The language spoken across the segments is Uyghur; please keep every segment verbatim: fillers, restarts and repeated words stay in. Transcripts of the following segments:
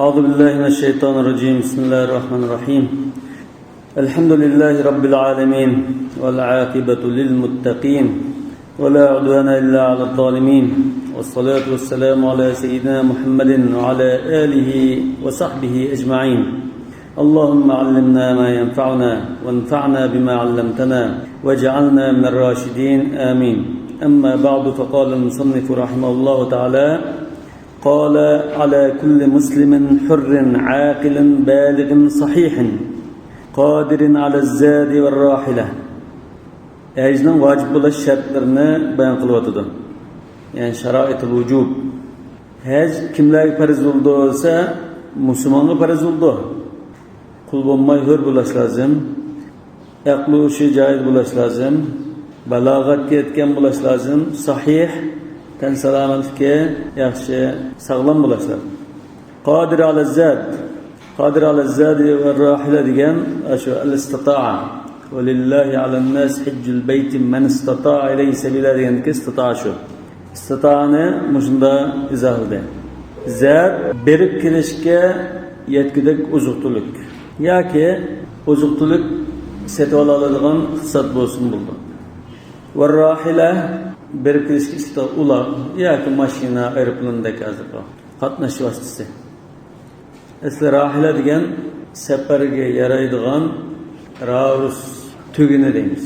أعوذ بالله من الشيطان الرجيم. بسم الله الرحمن الرحيم. الحمد لله رب العالمين، والعاقبة للمتقين، ولا عدوان إلا على الظالمين، والصلاة والسلام على سيدنا محمد وعلى آله وصحبه أجمعين. اللهم علمنا ما ينفعنا، وانفعنا بما علمتنا، واجعلنا من الراشدين. آمين. أما بعد، فقال المصنف رحمه الله تعالى: قال: على كل مسلم حر عاقل بالغ صحيح قادر على الزاد والراحلة. ھەجنىڭ ۋاجىپ بولۇش شەرتلىرىنى بايان قىلىۋاتىدۇ. يەنى شارائىتۇل ۋۇجۇب. ھەج كىملەرگە پەرز بولىدۇ دېسە، مۇسۇلمانغا پەرز بولىدۇ. قۇل بولماي ھۆر بولۇش لازىم. ئەقلى ھوشى جايىدا بولۇش لازىم. بالاغەتكە يەتكەن بولۇش لازىم. ساھىھ، تەن سالامەتلىكى ياخشى، ساغلام بولۇش لازىم. قادر على الزاد. قادر على الزاد والراحلة دېگەن شۇ، الاستطاعة. ولله على الناس حج البيت من استطاع إليه سبيلا دېگەندىكى ئىستىتائە شۇ. ئىستىتائەنى مۇشۇنداق ئىزاھلىدى. زاد، بېرىپ كېلىشكە يەتكۈدەك ئوزۇق-تۈلۈك ياكى ئوزۇق-تۈلۈك سېتىۋالالايدىغان ئىقتىساد بولسىمۇ بولىدۇ. ۋە راھىلە، بېرىپ كېلىشكە ئىستىتائە ئۇلاغ ياكى ماشىنا، ئايروپىلاندەك ھازىرقى قاتناش ۋاسىتىسى. ئەسلى راھىلە دېگەن سەپەرگە يارايدىغان راۋۇس تۈگىنى دەيمىز.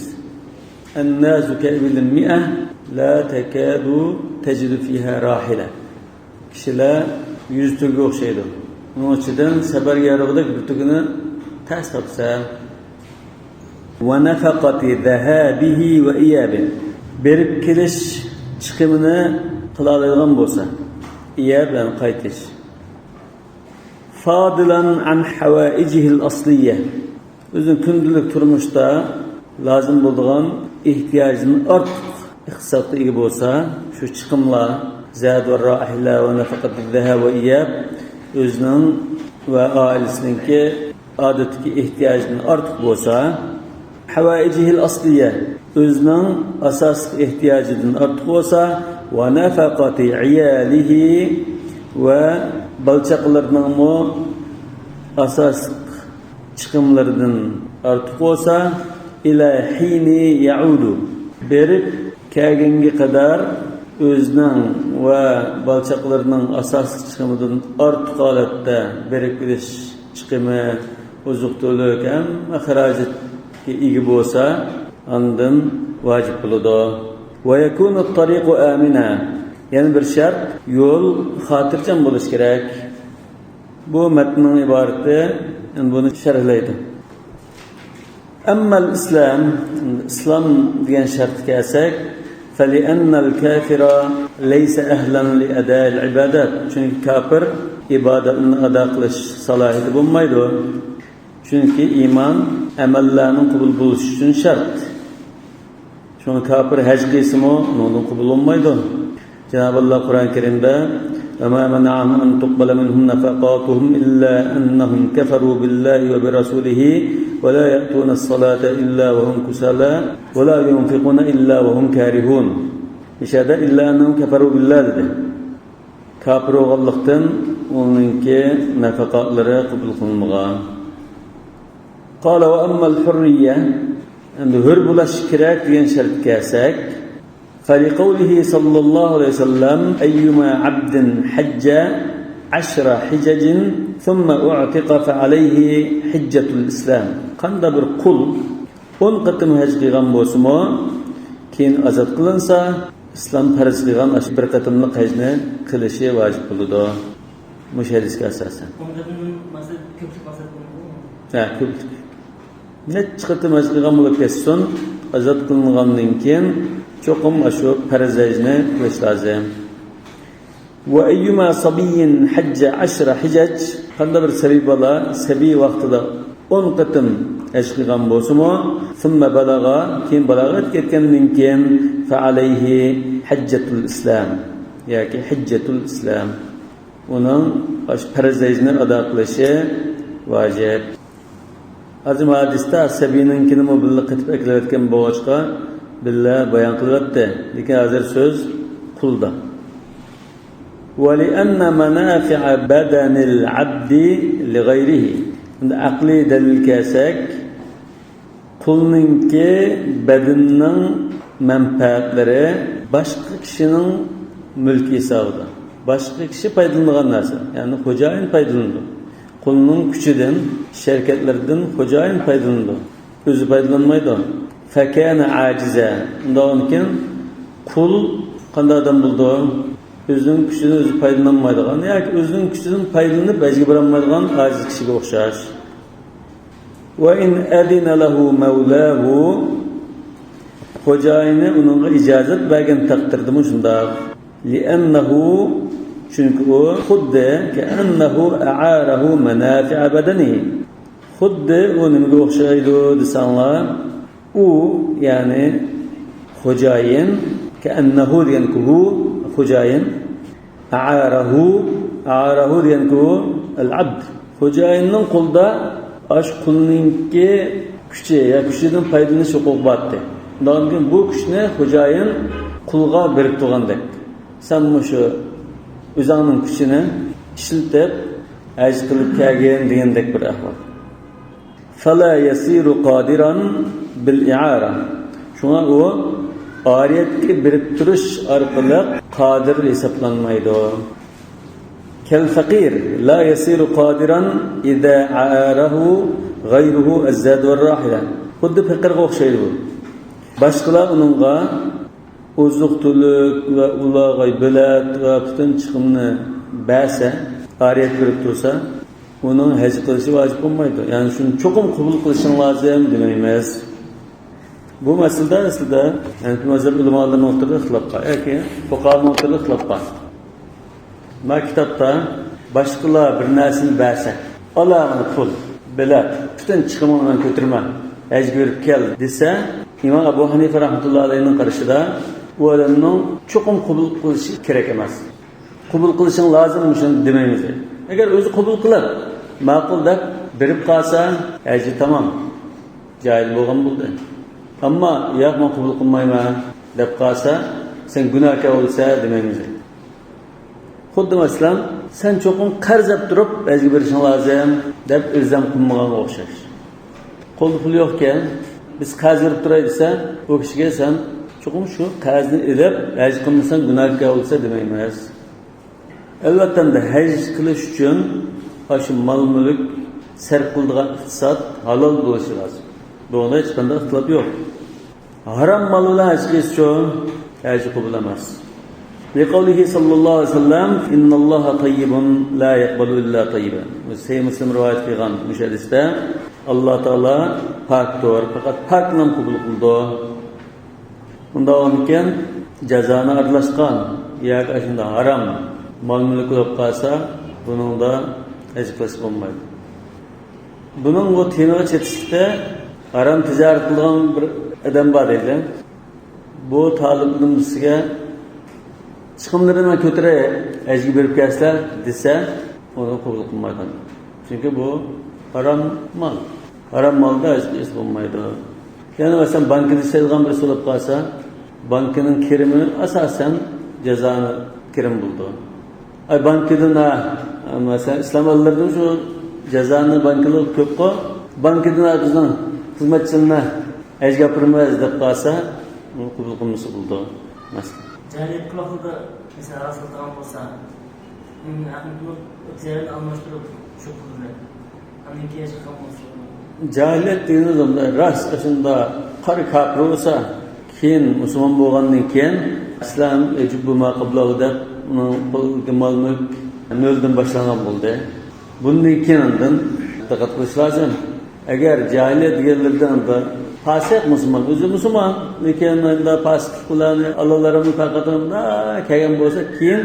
الناس كإبل مئة لا تكاد تجد فيها راحلة. كىشىلەر يۈز تۈگىگە ئوخشايدۇ. ئۇنىڭ ئىچىدىن سەپەرگە يارىغۇدەك بىر تۈگىنى تەس تاپىسەن. ونفقة ذهابه وإيابه. بېرىپ كېلىش چىقىمىنى قىلالايدىغان بولسا، ئىياب، يەنى قايتىش. فاضلا عن حوائجه الأصلية. ئۆزىنىڭ كۈندىلىك تۇرمۇشتا لازىم بولىدىغان ئېھتىياجدىن ئارتۇق ئىقتىسادقا ئىگە بولسا، شۇ چىقىملار، زاد ۋە راھىلە ۋە نەفەقەتۇ زەھاب ۋە ئىياب، ئۆزىنىڭ ۋە ئائىلىسىنىڭكى ئادەتتىكى ئېھتىياجدىن ئارتۇق بولسا، حوائجه الأصلية، ئۆزىنىڭ ئاساسلىق ئېھتىياجىدىن ئارتۇق بولسا، ونفقة عياله، ۋە بالا-چاقىلىرىنىڭمۇ ئاساسلىق چىقىملىرىدىن ئارتۇق بولسا، إلى حين يعود، بېرىپ كەلگەنگە قەدەر ئۆزىنىڭ ۋە بالا-چاقىلىرىنىڭ ئاساسلىق چىقىمىدىن ئارتۇق ھالەتتە بېرىپ كېلىش چىقىمى، ئوزۇق-تۈلۈك، ھەممە خىراجەتكە ئىگە بولسا، ئاندىن ۋاجىپ بولىدۇ. ويكون الطريق آمنا. يەنە بىر شەرت، يول خاتىرجەم بولۇشى كېرەك. بۇ مەتننىڭ ئىبارىتى، يەنى بۇنى شەرھلەيدۇ. أما الإسلام، ئىسلام دېگەن شەرتكە كەلسەك، فلأن الكافر ليس أهلا لأداء العبادات. چۈنكى كاپىر ئىبادەتنى ئادا قىلىش سالاھىيىتى بولمايدۇ. چۈنكى ئىمان ئەمەللەرنىڭ قوبۇل بولۇشى ئۈچۈن شەرت. شۇڭا كاپىر ھەج قىلسىمۇ، ئۇنىڭدىن قوبۇل بولمايدۇ. جانابى ئاللا قۇرئان كەرىمدە، وما منعهم أن تقبل منهم نفقاتهم إلا أنهم كفروا بالله وبرسوله ولا يأتون الصلاة إلا وهم كسالى ولا ينفقون إلا وهم كارهون. مىشەدە إلا أنهم كفروا بالله دېدى. كاپىر بولغانلىقتىن ئۇنىڭكى نەپەقەتلىرى قوبۇل قىلىنمىغان. قال وأما الحرية، ئەمدى ھۆر بولۇش كېرەك دېگەن شەرتكە كەلسەك، فلقوله صلى الله عليه وسلم، أيما عبد حج عشر حجج ثم أعتق فعليه حجة الإسلام. قانداق بىر قۇل ئون قېتىم ھەج قىلغان بولسىمۇ، كېيىن ئازاد قىلىنسا، ئىسلام پەرز قىلغان ئاشۇ بىر قېتىملىق ھەجنى قىلىشى ۋاجىپ بولىدۇ. مۇشۇ ھەدىسكە ئاساسەن. ئون قېتىمدىن مەقسەت كۆپلۈك مەقسەت بولمىدۇ. ھە، كۆپلۈك. نەچچە قېتىم ھەج قىلغان بولۇپ كەتسۇن، ئازاد قىلىنغاندىن كېيىن چوقۇم ئاشۇ پەرز ھەجنى قىلىش لازىم. وأيما صبي حج عشر حجج، قانداق بىر سەبىي بالا سەبىي ۋاقتىدا ئون قېتىم ھەج قىلغان بولسىمۇ، ثم بلغ، كېيىن بالاغەتكە يەتكەندىن كېيىن، فعليه حجة الإسلام ياكى حجة الإسلام. ئۇنىڭ ئاشۇ پەرز ھەجنى ئادا قىلىشى ۋاجىپ. ھازىر ھەدىستە سەبىينىڭكىنىمۇ بىللە قېتىپ ئەكېلىۋەتكەن بولغاچقا، بىللە بايان قىلىۋەتتى. لېكىن ھازىر سۆز قۇلدا. ولأن منافع بدن العبد لغيره. ئەقلىي دەلىلگە كەلسەك، قۇلنىڭكى بەدىنىنىڭ مەنپەئەتلىرى باشقا كىشىنىڭ مۈلكى ھېسابىدا. باشقا كىشى پايدىلىنىدىغان نەرسە، يەنى خوجايىن پايدىلىنىدۇ. قۇلنىڭ كۈچىدىن، ئىش-ھەرىكەتلىرىدىن خوجايىن پايدىلىنىدۇ. ئۆزى پايدىلانمايدۇ. فكان عاجزا. ئۇنداقكەن قۇل قانداق ئادەم بولىدۇ؟ ئۆزىنىڭ كۈچىدىن ئۆزى پايدىلانمايدىغان ياكى ئۆزىنىڭ كۈچىدىن پايدىلىنىپ ھەجگە بارالمايدىغان ئاجىز كىشىگە ئوخشاش. وإن أذن له مولاه، خوجايىنى ئۇنىڭغا ئىجازەت بەرگەن تەقدىردىمۇ شۇنداق. لأنه، چۈنكى ئۇ خۇددى كأنه أعاره منافع بدنه، خۇددى ئۇ نېمىگە ئوخشايدۇ دېسەڭلار، ئۇ، يەنى خوجايىن، كأنه دېگەنكى ھۇ، خوجايىن، أعاره، أعاره دېگەنكى ھۇ، العبد. خوجايىننىڭ قولىدا ئاشۇ قۇلنىڭكى كۈچى يا كۈچىدىن پايدىلىنىش ھوقۇقى بارتى. ئۇنداقتىن بۇ كۈچنى خوجايىن قۇلغا بېرىپ تۇرغاندەك. سەن مۇشۇ ئۆزۈڭنىڭ كۈچىنى ئىشلىتىپ، ھەج قىلىپ كەلگىن دېگەندەك بىر ئەھۋال. فلا يصير قادرا بالإعارة. شۇڭا ئۇ ئارىيەتكە بېرىپ تۇرۇش ئارقىلىق قادىر ھېسابلانمايدۇ. كالفقير لا يصير قادرا إذا أعاره غيره الزاد والراحلة. خۇددى پېقىرغا ئوخشايدۇ بۇ. باشقىلار ئۇنىڭغا ئوزۇق-تۈلۈك ۋە ئۇلارغا بېلەت ۋە پۈتۈن چىقىمنى بەرسە، ئارىيەت بېرىپ تۇرسا، ئۇنىڭ ھەج قىلىشى ۋاجىپ بولمايدۇ. يەنى شۇنى چوقۇم قوبۇل قىلىشىڭ لازىم دېمەيمىز. بۇ مەسىلىدە ئەسلىدە ھەنەفىي مەزھەپ ئۆلىمالىرىنىڭ ئوتتۇرىدا ئىختىلاپ بار ياكى فۇقاھانىڭ ئوتتۇرىدا ئىختىلاپ بار. ما كىتابتا باشقىلار بىر نەرسىنى بەرسە، ئالاغىنى پۇل، بېلەت، پۈتۈن چىقىمىڭنى مەن كۆتۈرىمەن، ھەجگە بېرىپ كەل دېسە، ئىمام ئەبۇ ھەنىفە رەھمەتۇللا ئەلەيھىنىڭ قارىشىدا ئۇ ئادەمنىڭ چوقۇم قوبۇل قىلىشى كېرەك ئەمەس. قوبۇل قىلىشىڭ لازىم، مۇشۇنى دېمەيمىز. ئەگەر ئۆزى قوبۇل قىلىپ، ماقۇل دەپ بېرىپ قالسا، ھەجى تامام، جايىز بولغان بولدى. ئەمما ياق، مەن قوبۇل قىلمايمەن دەپ قالسا، سەن گۇناھكار بولىسەن دېمەيمىز. خۇددى مەسىلەن، سەن چوقۇم قەرز ئەپ تۇرۇپ ھەجگە بېرىشىڭ لازىم دەپ ئىلزام قىلمىغانغا ئوخشاش. قولدا پۇل يوقكەن، بىز قەرز بېرىپ تۇراي دېسە، ئۇ كىشىگە سەن چوقۇم شۇ قەرزنى ئېلىپ ھەج قىلمىساڭ گۇناھكار بولىسەن دېمەيمىز. ئەلۋەتتە، ئەمدى ھەج قىلىش ئۈچۈن ئاشۇ مال-مۈلۈك سەرپ قىلىدىغان ئىقتىساد ھالال بولۇشى لازىم. بۇنىڭدا ھېچقانداق ئىختىلاپ يوق. ھارام مال بىلەن ھەج قىلسىچۇ؟ ھەج قوبۇل ئەمەس. لقوله صلى الله عليه وسلم: إن الله طيب لا يقبل إلا طيبا. سەھىھ مۇسلىم رىۋايەت قىلغان مۇشۇ ھەدىستە، ئاللا تائالا پاكتۇر، پەقەت پاكنى قوبۇل قىلىدۇ. ئۇنداق بولغاندىكىن جازانى ئارىلاشقان ياكى ئاشۇنداق ھارام مال-مۈلۈك بولۇپ قالسا، بۇنىڭدا ھەج قىلىش بولمايدۇ. بۇنىڭ بۇ تېمىغا چېتىشلىقتا ھارام تىجارەت قىلىدىغان بىر ئادەم بار دەيدۇ. بۇ تالىپنىڭ بىرسىگە چىقىملىرىنى مەن كۆتۈرەي، ھەجگە بېرىپ كەلسىلەر دېسە، ئۇنى قوبۇل قىلمايدۇ. چۈنكى بۇ ھارام مال. ھارام مالدا ھەج قىلىش بولمايدۇ. يەنە مەسىلەن، بانكىدا ئىشلەيدىغان بىرسى بولۇپ قالسا، بانكىنىڭ كىرىمى ئاساسەن جازانى كىرىم بولىدۇ. ئاي، بانكىدىن، ھە، مەسىلەن، ئىسلام ئەللىرىدىن شۇ جازانى بانكىلار كۆپقۇ، بانكىدىن، ھە، بىزنىڭ خىزمەتچىلىرىنى ھەجگە ئاپىرىمىز دەپ قالسا، ئۇنى قوبۇل قىلمىسا بولىدۇ، مەسىلەن. جاھىلىيەتتىكى ۋاقتىدا، مەسىلەن، ھارام ساتىدىغان بولسا، ئۇنىڭ ھەققىنى تىجارەتنى ئالماشتۇرۇپ، شۇ پۇل بىلەن. ئاندىن كېيىن ھەج قىلغان بولسا. جاھىلىيەت دېگىنىمىز راست ئەسلىدە قارا كاپىر بولسا، كېيىن مۇسۇلمان بولغاندىن كېيىن، ئىسلام يەجۇببۇ ما قەبلەھۇ دەپ، ئۇنىڭ قولىدىكى مال-مۈلۈك نۆلدىن باشلانغان بولدى. بۇندىن كېيىن ئاندىن دىققەت قىلىش لازىم. ئەگەر جاھىلىيەت دېگەنلىرىدە ئاندا پاسىق مۇسۇلمان، ئۆزى مۇسۇلمان، لېكىن ئاندا پاسىقلىق بىلەن ئاللىلىرىمىز پەقەت ئاندا كەلگەن بولسا، كېيىن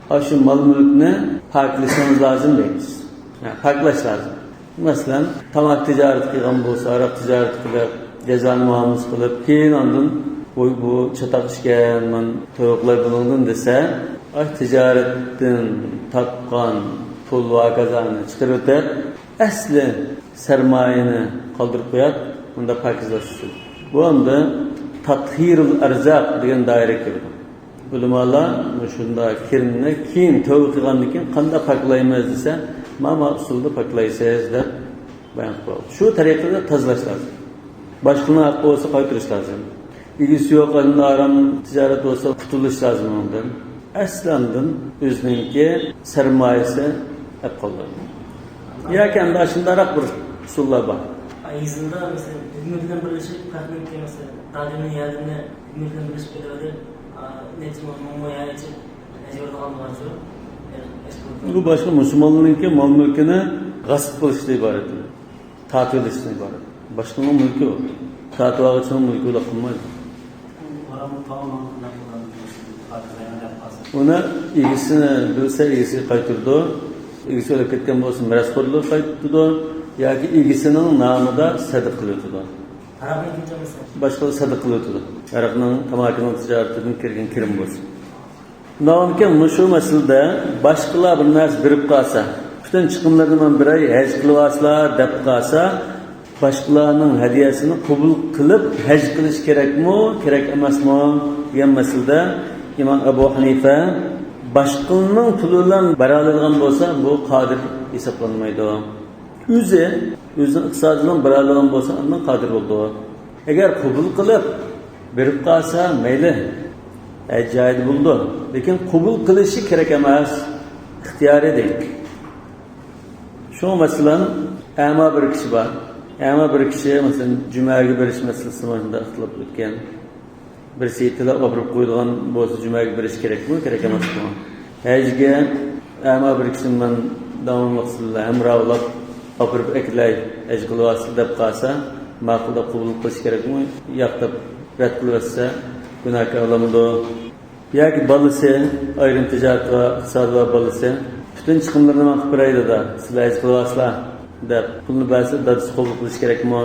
ئاشۇ مال-مۈلۈكنى پاكلىشىڭىز لازىم دەيمىز. يا، پاكلاش لازىم. مەسىلەن، تاماق تىجارىتى قىلغان بولسا، ھاراق تىجارىتى قىلىپ، جازانى مۇئامىلىسى قىلىپ، كېيىن ئاندىن ۋوي، بۇ چاتاق ئىكەن، مەن توي قىلاي بۇنىڭدىن دېسە، ئاشۇ تىجارەتتىن تاپقان پۇل ۋە ھاكازانى چىقىرىۋېتىپ، ئەسلى سەرمايىنى قالدۇرۇپ قويۇپ، ئۇندا پاكىزلاش ئۈچۈن. بۇ ئەمدى تەتھىرۇل ئەرزاق دېگەن دائىرىگە كىرىدۇ. ئۆلىمالار مۇشۇنداق كىرىمنى كېيىن تەۋبە قىلغاندىن كېيىن قانداق پاكلايمىز دېسە، مانا ئۇسۇلدا پاكلايسىز دەپ بايان قىلىپ بەردى. شۇ تەرىقىدە تازىلاش لازىم. باشقىنىڭ ھەققى بولسا قايتۇرۇش لازىم. ئىگىسى يوق ئارام تىجارەت بولسا قۇتۇلۇش لازىم ئۇنىڭدىن. ئەسلى ئاندىن ئۆزىنىڭكى سەرمايىسى ئەپ قالىدۇ. ياكى ئەمدى شۇنداقراق بىر ئۇسۇللار بار. ئىگىسىنىڭ مەسىلەن، ھۆكۈمەت بىلەن بىرلىشىپ، پەقەتكى مەسىلەن، دادىنىڭ ياردىمىنى ھۆكۈمەت بىلەن بىرلىشىپ بېرىۋېرىپ، نەچچە مىڭ، مىڭ يا نەچچە ئەجىر ئالىدىغان بولغانچۇ؟ بۇ باشقا مۇسۇلمانلارنىڭكى مال-مۈلكىنى غەسىپ قىلىشتىن ئىبارەت. تارتىۋېلىشتىن ئىبارەت. باشقىنىڭ مۈلكى ئۇ. تارتىۋالغۇچىنىڭ مۈلكى ئۇنداق قىلمايدۇ. ئۇنى ئىگىسىنى بىلسە، ئىگىسىگە قايتۇرىدۇ. ئىگىسى ئۆلۈپ كەتكەن بولسا، مىراسخورلىرىغا قايتۇرىدۇ. ياكى ئىگىسىنىڭ نامىدا سەدىقە قىلىۋېتىدۇ. باشقىلار سەدىقە قىلىۋېتىدۇ. ھاراقنىڭ، تاماكىنىڭ تىجارىتىدىن كىرگەن كىرىم بولسا. ئۇنداقكەن مۇشۇ مەسىلىدە باشقىلار بىر نەرسە بېرىپ قالسا، پۈتۈن چىقىملىرىنى مانا بېرەي، ھەج قىلىۋالسىلا دەپ قالسا، باشقىلارنىڭ ھەدىيەسىنى قوبۇل قىلىپ ھەج قىلىش كېرەكمۇ، كېرەك ئەمەسمۇ دېگەن مەسىلىدە ئىمام ئەبۇ ھەنىفە باشقىنىڭ پۇلى بىلەن بېرەلەيدىغان بولسا، بۇ قادىر ھېسابلانمايدۇ. ئۆزى، ئۆزىنىڭ ئىقتىسادى بىلەن بېرەلەيدىغان بولسا، ئاندىن قادىر بولىدۇ. ئەگەر قوبۇل قىلىپ بېرىپ قالسا، مەيلى، ھەج جايىدا بولىدۇ. لېكىن قوبۇل قىلىشى كېرەك ئەمەس، ئىختىيارىي دەيدۇ. شۇڭا مەسىلەن، ئەما بىر كىشى بار. ئەما بىر كىشى، مەسىلەن، جۈمەگە بېرىش مەسىلىسى مۇشۇنداق ئىختىلاپ ئۆتكەن. بىرسى ئېيتىلىپ ئاپىرىپ قويىدىغان بولسا، جۈمەگە بېرىش كېرەكمۇ، كېرەك ئەمەسمۇ؟ ھەجگە ئەما بىر كىشىنى مەن داۋاملىق سىلەر ھەمراھ بولاپ ئاپىرىپ ئەكېلەي، ھەج قىلىۋالسىلا دەپ قالسا، ماقۇل دەپ قوبۇل قىلىش كېرەكمۇ؟ ياق دەپ رەت قىلىۋەتسە، گۇناھكار بولامدۇ؟ ياكى بالىسى، ئايرىم تىجارىتى بار، ئىقتىسادى بار بالىسى، پۈتۈن چىقىملىرىنى مەن قىلىپ بېرەي دادا، سىلەر ھەج قىلىۋالسىلا دەپ پۇلنى بەرسە، دادىسى قوبۇل قىلىش كېرەكمۇ؟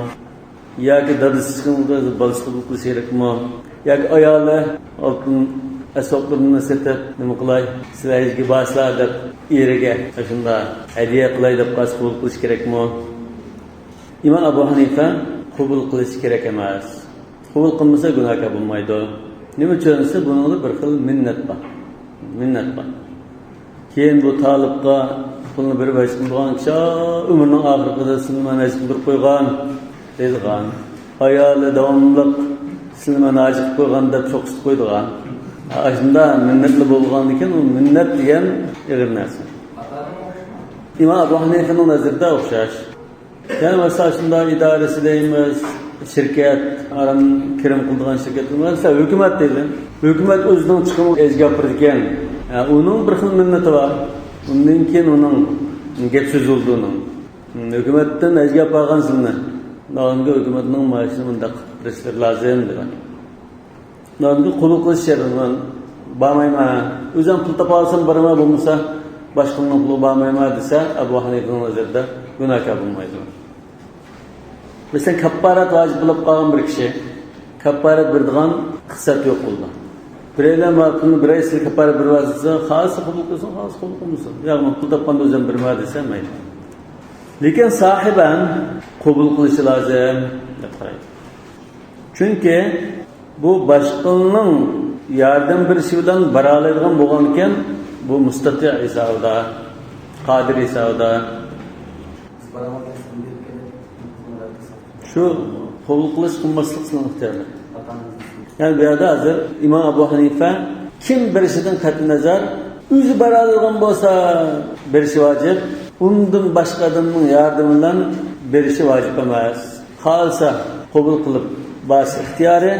ياكى دادىسى چىقىملىرىنى بالىسى قوبۇل قىلىش كېرەكمۇ؟ ياكى ئايالى ئالتۇن ئەسۋابلىرىنى سېتىپ، نېمە قىلاي، سىلەر ھەجگە بارسىلا دەپ ئېرىگە شۇنداق ھەدىيە قىلاي دەپ قالسا قوبۇل قىلىش كېرەكمۇ؟ ئىمام ئەبۇ ھەنىفە قوبۇل قىلىش كېرەك ئەمەس. قوبۇل قىلمىسا گۇناھكار بولمايدۇ. نېمە ئۈچۈن دېسە، بۇنىڭدا بىر خىل مىننەت بار. مىننەت بار. كېيىن بۇ تالىپقا پۇلنى بېرىپ ھەج قىلىدىغان كىشى، ئۆمرىنىڭ ئاخىرقىدا سىلىنى مەن ھەج قىلدۇرۇپ قويغان دەيدىغان. ئايالى داۋاملىق سىلىنى مەن ھاجى قىلىپ قويغان دەپ چوقۇشتۇرۇپ قويىدىغان. ئاشۇنداق مىننەتلىك بولغاندىكىن، ئۇ مىننەت دېگەن ئېغىر نەرسە. ئىمام ئەبۇ ھەنىفىنىڭ نەزىرىدە ئوخشاش. يەنە مەسىلەن، شۇنداق ئىدارىسى دەيمىز، شىركەت، ئاران كىرىم قىلىدىغان شىركەت، مەسىلەن، ھۆكۈمەت دەيلى. ھۆكۈمەت ئۆزىنىڭ چىقىمىنى ھەجگە ئاپىرىدىكەن. ھە، ئۇنىڭ بىر خىل مىننىتى بار. ئۇندىن كېيىن ئۇنىڭ گەپ سۆزى بولىدۇ ئۇنىڭ. ھۆكۈمەتتىن ھەجگە ئاپارغان سىلىنى. داۋامىدا ھۆكۈمەتنىڭ مانا شۇنى مۇنداق قىلىشلىرى لازىم دېگەن. نادىرگە قوبۇل قىلىش شەرتى بىلەن بارمايمەن. ئۆزۈم پۇل تاپالسام بارىمەن، بولمىسا باشقىنىڭ پۇلىغا بارمايمەن دېسە، ئەبۇ ھەنىفىنىڭ نەزىرىدە گۇناھكار بولمايدۇ. مەسىلەن، كاپپارەت ۋاجىپ بولۇپ قالغان بىر كىشى كاپپارەت بېرىدىغان ئىقتىساد يوق بولىدۇ. بىرەيلەن مانا پۇلنى بېرەي، سىلەر كاپپارەت بېرىۋالسا، خالىسا قوبۇل قىلسۇن، خالىسا قوبۇل قىلمىسۇن. ياق، مەن پۇل تاپقاندا ئۆزۈم بېرىمەن دېسە، مەيلى. لېكىن ساھىبەن قوبۇل قىلىشى لازىم دەپ قارايدۇ. چۈنكى بۇ باشقىنىڭ ياردەم بېرىشى بىلەن بارالايدىغان بولغانىكەن، بۇ مۇستەتىئ ھېسابىدا، قادىر ھېسابىدا. شۇ قوبۇل قىلىش، قىلماسلىق سىلەرنىڭ ئىختىيارىڭلار. يەنى بۇ يەردە ھازىر ئىمام ئەبۇ ھەنىفە كىم بېرىشىدىن قەتئىينەزەر، ئۆزى بارالايدىغان بولسا بېرىشى ۋاجىپ، ئۇندىن باشقا ئادەمنىڭ ياردىمى بىلەن بېرىشى ۋاجىپ ئەمەس. خالىسا قوبۇل قىلىپ بارسا ئىختىيارى،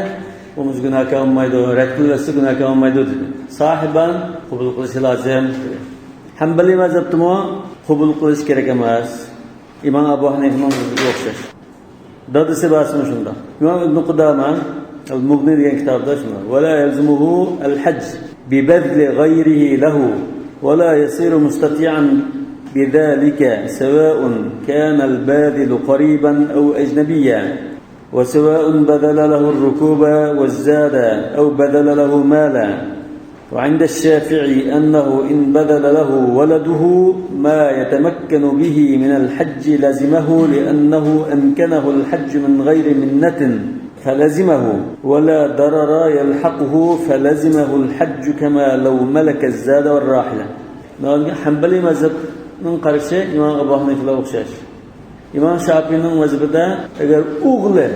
ئۇمۇز گۇناھكار بولمايدۇ، رەت قىلىۋەتسە گۇناھكار بولمايدۇ دېدى. ساھىبەن قوبۇل قىلىشى لازىم. ھەمبەلىي مەزھەپتىمۇ قوبۇل قىلىش كېرەك ئەمەس. ئىمام ئەبۇ ھەنىفىنىڭ ئوخشاش. دادىسى بارسىمۇ شۇنداق. ئىمام ئىبن قۇدامە ئەل-مۇغنى دېگەن كىتابىدا شۇنداق. ولا يلزمه الحج ببذل غيره له ولا يصير مستطيعا بذلك سواء كان الباذل قريبا أو أجنبيا وسواء بذل له الركوب والزاد أو بذل له مالا. وعند الشافعي أنه إن بذل له ولده ما يتمكن به من الحج لزمه لأنه أمكنه الحج من غير منة. فلزمه ولا ضرر يلحقه فلزمه الحج كما لو ملك الزاد والراحلة. ھەمبەلىي مەزھەپنىڭ قارىشى ئىمام ئەبۇ ھەنىفىگە ئوخشاش. ئىمام شاپىئىنىڭ مەزھىپىدە ئەگەر ئوغلى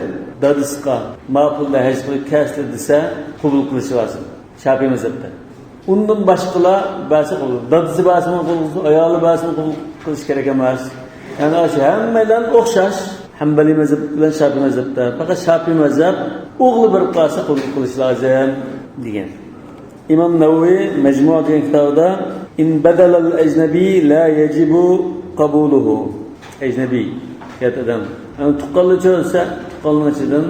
دادىسىغا ما پۇلدا ھەج قىلىپ كەلسە دېسە، قوبۇل قىلىش لازىم. شاپىئىي مەزھەپتە. ئۇندىن باشقىلار بەرسە قوبۇل. دادىسى بەرسىمۇ قوبۇل قىلسۇن، ئايالى بەرسىمۇ قوبۇل قىلىش كېرەك ئەمەس. يەنى ئاشۇ ھەممەيلەن ئوخشاش. ھەمبەلىي مەزھەپ بىلەن شاپىئىي مەزھەپتە. پەقەت شاپىئىي مەزھەپ ئوغلى بېرىپ قالسا قوبۇل قىلىش لازىم دېگەن. ئىمام نەۋەۋى مەجمۇ دېگەن كىتابىدا، إن بذل الأجنبي لا يجب قبوله. ئەجنەبىي، يات ئادەم. يەنى تۇغقانلىرىچە ئۆلسە، تۇغقانلىرىنىڭ ئىچىدىن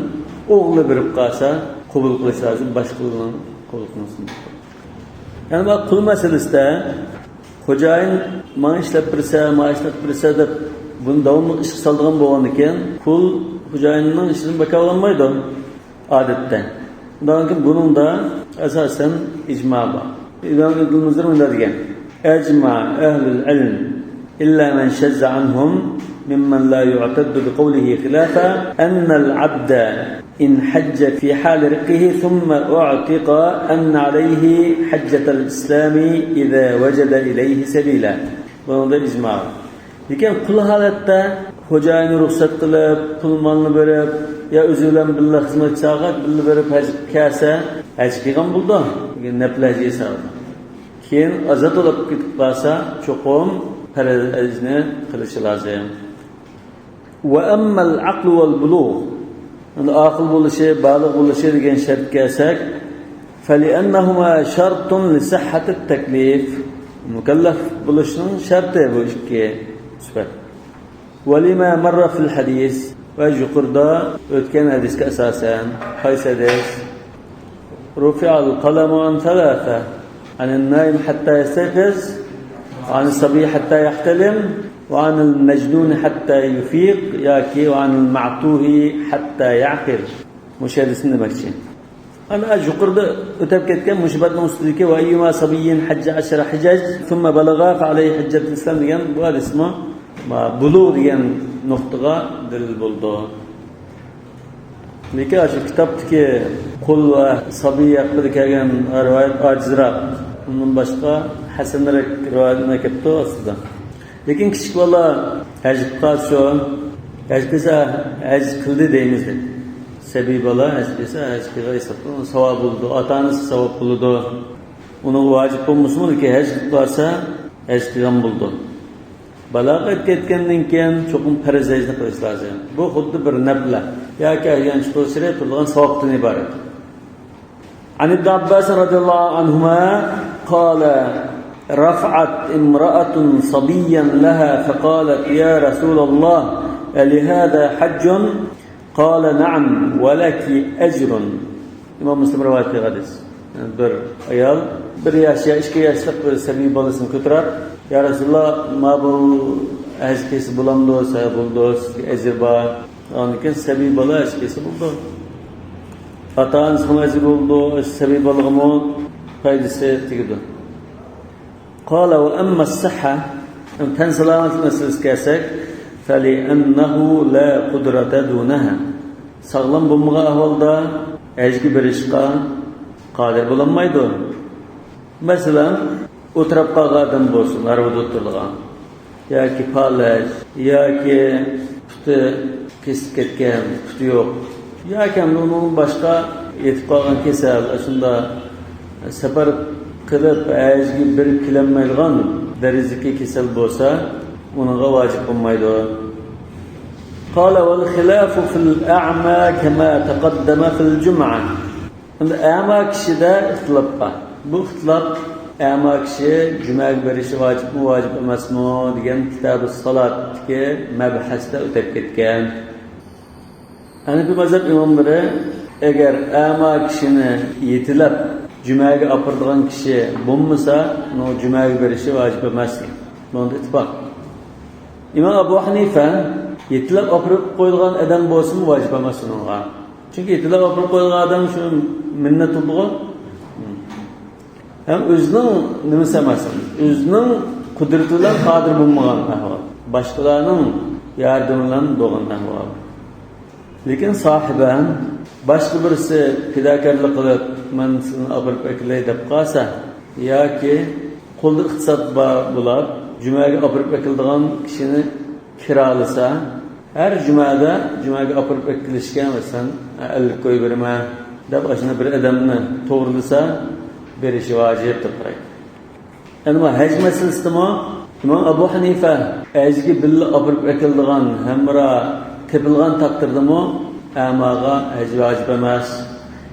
ئوغلى بېرىپ قالسا، قوبۇل قىلىش لازىم، باشقىلارنىڭ قوبۇل قىلمىسۇن. يەنى بۇ قۇل مەسىلىسىدە خوجايىن ماڭا ئىشلەپ بېرسە، ماڭا ئىشلەپ بېرسە دەپ بۇنى داۋاملىق ئىشقا سالىدىغان بولغاندىكىن، قۇل خوجايىننىڭ ئىشىدىن بەكارلانمايدۇ. ئادەتتە. ئۇنداق بۇنىڭدا ئاساسەن ئىجما بار. ئىمام ئىبن مۇنزىر مۇنداق دېگەن: أجمع أهل العلم إلا من شذ عنهم ممن لا يعتد بقوله خلافه أن العبد إن حج في حال رقه ثم أعتق أن عليه حجة الإسلام إذا وجد إليه سبيلا. بۇنىڭدا ئىجما بار. لېكىن قۇل ھالەتتە خوجايىنى رۇخسەت قىلىپ، پۇل مالنى بېرىپ، يا ئۆزى بىلەن بىللە خىزمەتچى چاغات بىللە بېرىپ ھەج كەلسە، ھەج قىلغان بولىدۇ. نەپلى ھەج ھېسابىدا. كېيىن ئازاد بولۇپ كېتىپ قالسا، چوقۇم پەرز ھەجنى قىلىشى لازىم. وأما العقل والبلوغ، ئەمدى ئاقىل بولۇشى، بالىغ بولۇشى دېگەن شەرتكە كەلسەك، فلأنهما شرط لصحة التكليف، مۇكەللەپ بولۇشنىڭ شەرتى بۇ ئىككى سۈپەت. ولما مر في الحديث، ۋە يۇقىرىدا ئۆتكەن ھەدىسكە ئاساسەن، قايسى ھەدىس؟ رفع القلم عن ثلاثة، عن النائم حتى يستيقظ، وعن الصبي حتى يحتلم، وعن المجنون حتى يفيق، ياكى وعن المعتوه حتى يعقل. مۇشۇ ھەدىسنى دېمەكچى. ئەنە يۇقىرىدا ئۆتۈپ كەتكەن مۇشۇ بەتنىڭ ئۈستىدىكى وأيما صبي حج عشر حجج ثم بلغ فعليه حجة الإسلام دېگەن بۇ ھەدىسمۇ بۇلۇغ دېگەن نۇقتىغا دەلىل بولىدۇ. لېكىن شۇ كىتابتىكى قۇل ۋە سابىي ھەققىدە كەلگەن رىۋايەت ئاجىزراق. ئۇندىن باشقا ھەسەنرەك رىۋايەتلەر كەپتۇ ئاستىدا. لېكىن كىچىك بالا ھەج قىلىپ قالسا شۇ، ھەج قىلسا ھەج قىلدى دەيمىز دەپ. سەبىي بالا ھەج قىلسا ھەج قىلغان ھېسابتا ساۋاب بولىدۇ، ئاتا-ئانىسى ساۋاب بولىدۇ. ئۇنىڭغا ۋاجىپ بولمىسىمۇ، لېكىن ھەج قىلىپ قالسا ھەج قىلغان بولىدۇ. بالاغەتكە يەتكەندىن كېيىن چوقۇم پەرز ھەجنى قىلىش لازىم. بۇ خۇددى بىر نەپلە ياكى ھەج قىلىش تۇرغان ساۋابتىن ئىبارەت. عن ابن عباس رضي الله عنهما قال: رفعت امرأة صبيا لها فقالت: يا رسول الله، ألهذا حج؟ قال: نعم، ولك أجر. ئىمام مۇسلىم رىۋايەت قىلغان ھەدىس. يەنى بىر ئايال بىر ياش يا ئىككى ياشلىق بىر سەبىي بالىسىنى كۆتۈرۈپ، يا رەسۇلاللا، ما بۇ ھەج قىلسا بولامدۇ؟ دېسە، بولىدۇ، سىزگە ئەجىر بار. ئاندىن كېيىن سەبىي بالا ھەج قىلسا بولىدۇ. ئاتا-ئانىسىغىمۇ ئەجىر بولىدۇ، سەبىي بالىغىمۇ پايدىسى تېگىدۇ. قال: وأما الصحة، تەن سالامەتلىك مەسىلىسىگە كەلسەك، فلأنه لا قدرة دونها. ساغلام بولمىغان ئەھۋالدا ھەجگە بېرىشقا قادىر بولالمايدۇ. مەسىلەن، ئولتۇرۇپ قالغان ئادەم بولسۇن، ھارۋىدا ئولتۇرىدىغان. ياكى پالەچ، ياكى پۇتى كېسىلىپ كەتكەن، پۇتى يوق. ياكى ئۇنىڭدىن باشقا يېتىپ قالغان كېسەل، ئاشۇنداق سەپەر قىلىپ، ھەجگە بېرىپ كېلەلمەيدىغان دەرىجىدىكى كېسەل بولسا، ئۇنىڭغا ۋاجىپ بولمايدۇ. قال: والخلاف في الأعمى كما تقدم في الجمعة. ئەمدى ئەما كىشىدە ئىختىلاپ بار. بۇ ئىختىلاپ ئەما كىشى جۈمەگە بېرىشى ۋاجىپمۇ، ۋاجىپ ئەمەسمۇ دېگەن كىتابى سالاتتىكى مەبھەستە ئۆتۈپ كەتكەن. ھەنىفىي مەزھەپ ئىماملىرى، ئەگەر ئەما كىشىنى يېتىلەپ جۈمەگە ئاپىرىدىغان كىشى بولمىسا، ئۇنىڭ جۈمەگە بېرىشى ۋاجىپ ئەمەس. بۇنىڭدا ئىتتىپاق. ئىمام ئەبۇ ھەنىفە، يېتىلەپ ئاپىرىپ قويىدىغان ئادەم بولسىمۇ ۋاجىپ ئەمەس ئۇنىڭغا. چۈنكى يېتىلەپ ئاپىرىپ قويىدىغان ئادەم شۇ مىننەت قىلىدىغۇ. ھەم ئۆزىنىڭ نېمىسى ئەمەس، ئۆزىنىڭ قۇدرىتى بىلەن قادىر بولمىغان ئەھۋال، باشقىلارنىڭ ياردىمى بىلەن بولغان ئەھۋال. لېكىن ساھىبەن باشقا بىرسى پىداكارلىق قىلىپ، مەن سىلىنى ئاپىرىپ ئەكېلەي دەپ قالسا، ياكى قولدا ئىقتىساد بار بولۇپ، جۈمەگە ئاپىرىپ ئەكېلىدىغان كىشىنى كىرالىسا، ھەر جۈمەدە جۈمەگە ئاپىرىپ ئەكېلىشكە، مەسىلەن، ئەللىك كوي بېرىمەن دەپ، ئاشۇنداق بىر ئادەمنى توغرىلىسا، بېرىشى ۋاجىپ دەپ قارايدۇ. ئەمما ھەج مەسىلىسىدىمۇ ئىمام ئەبۇ ھەنىفە ھەجگە بىللە ئاپىرىپ ئەكېلىدىغان ھەمراھ تېپىلغان تەقدىردىمۇ ئەماغا ھەج ۋاجىپ ئەمەس.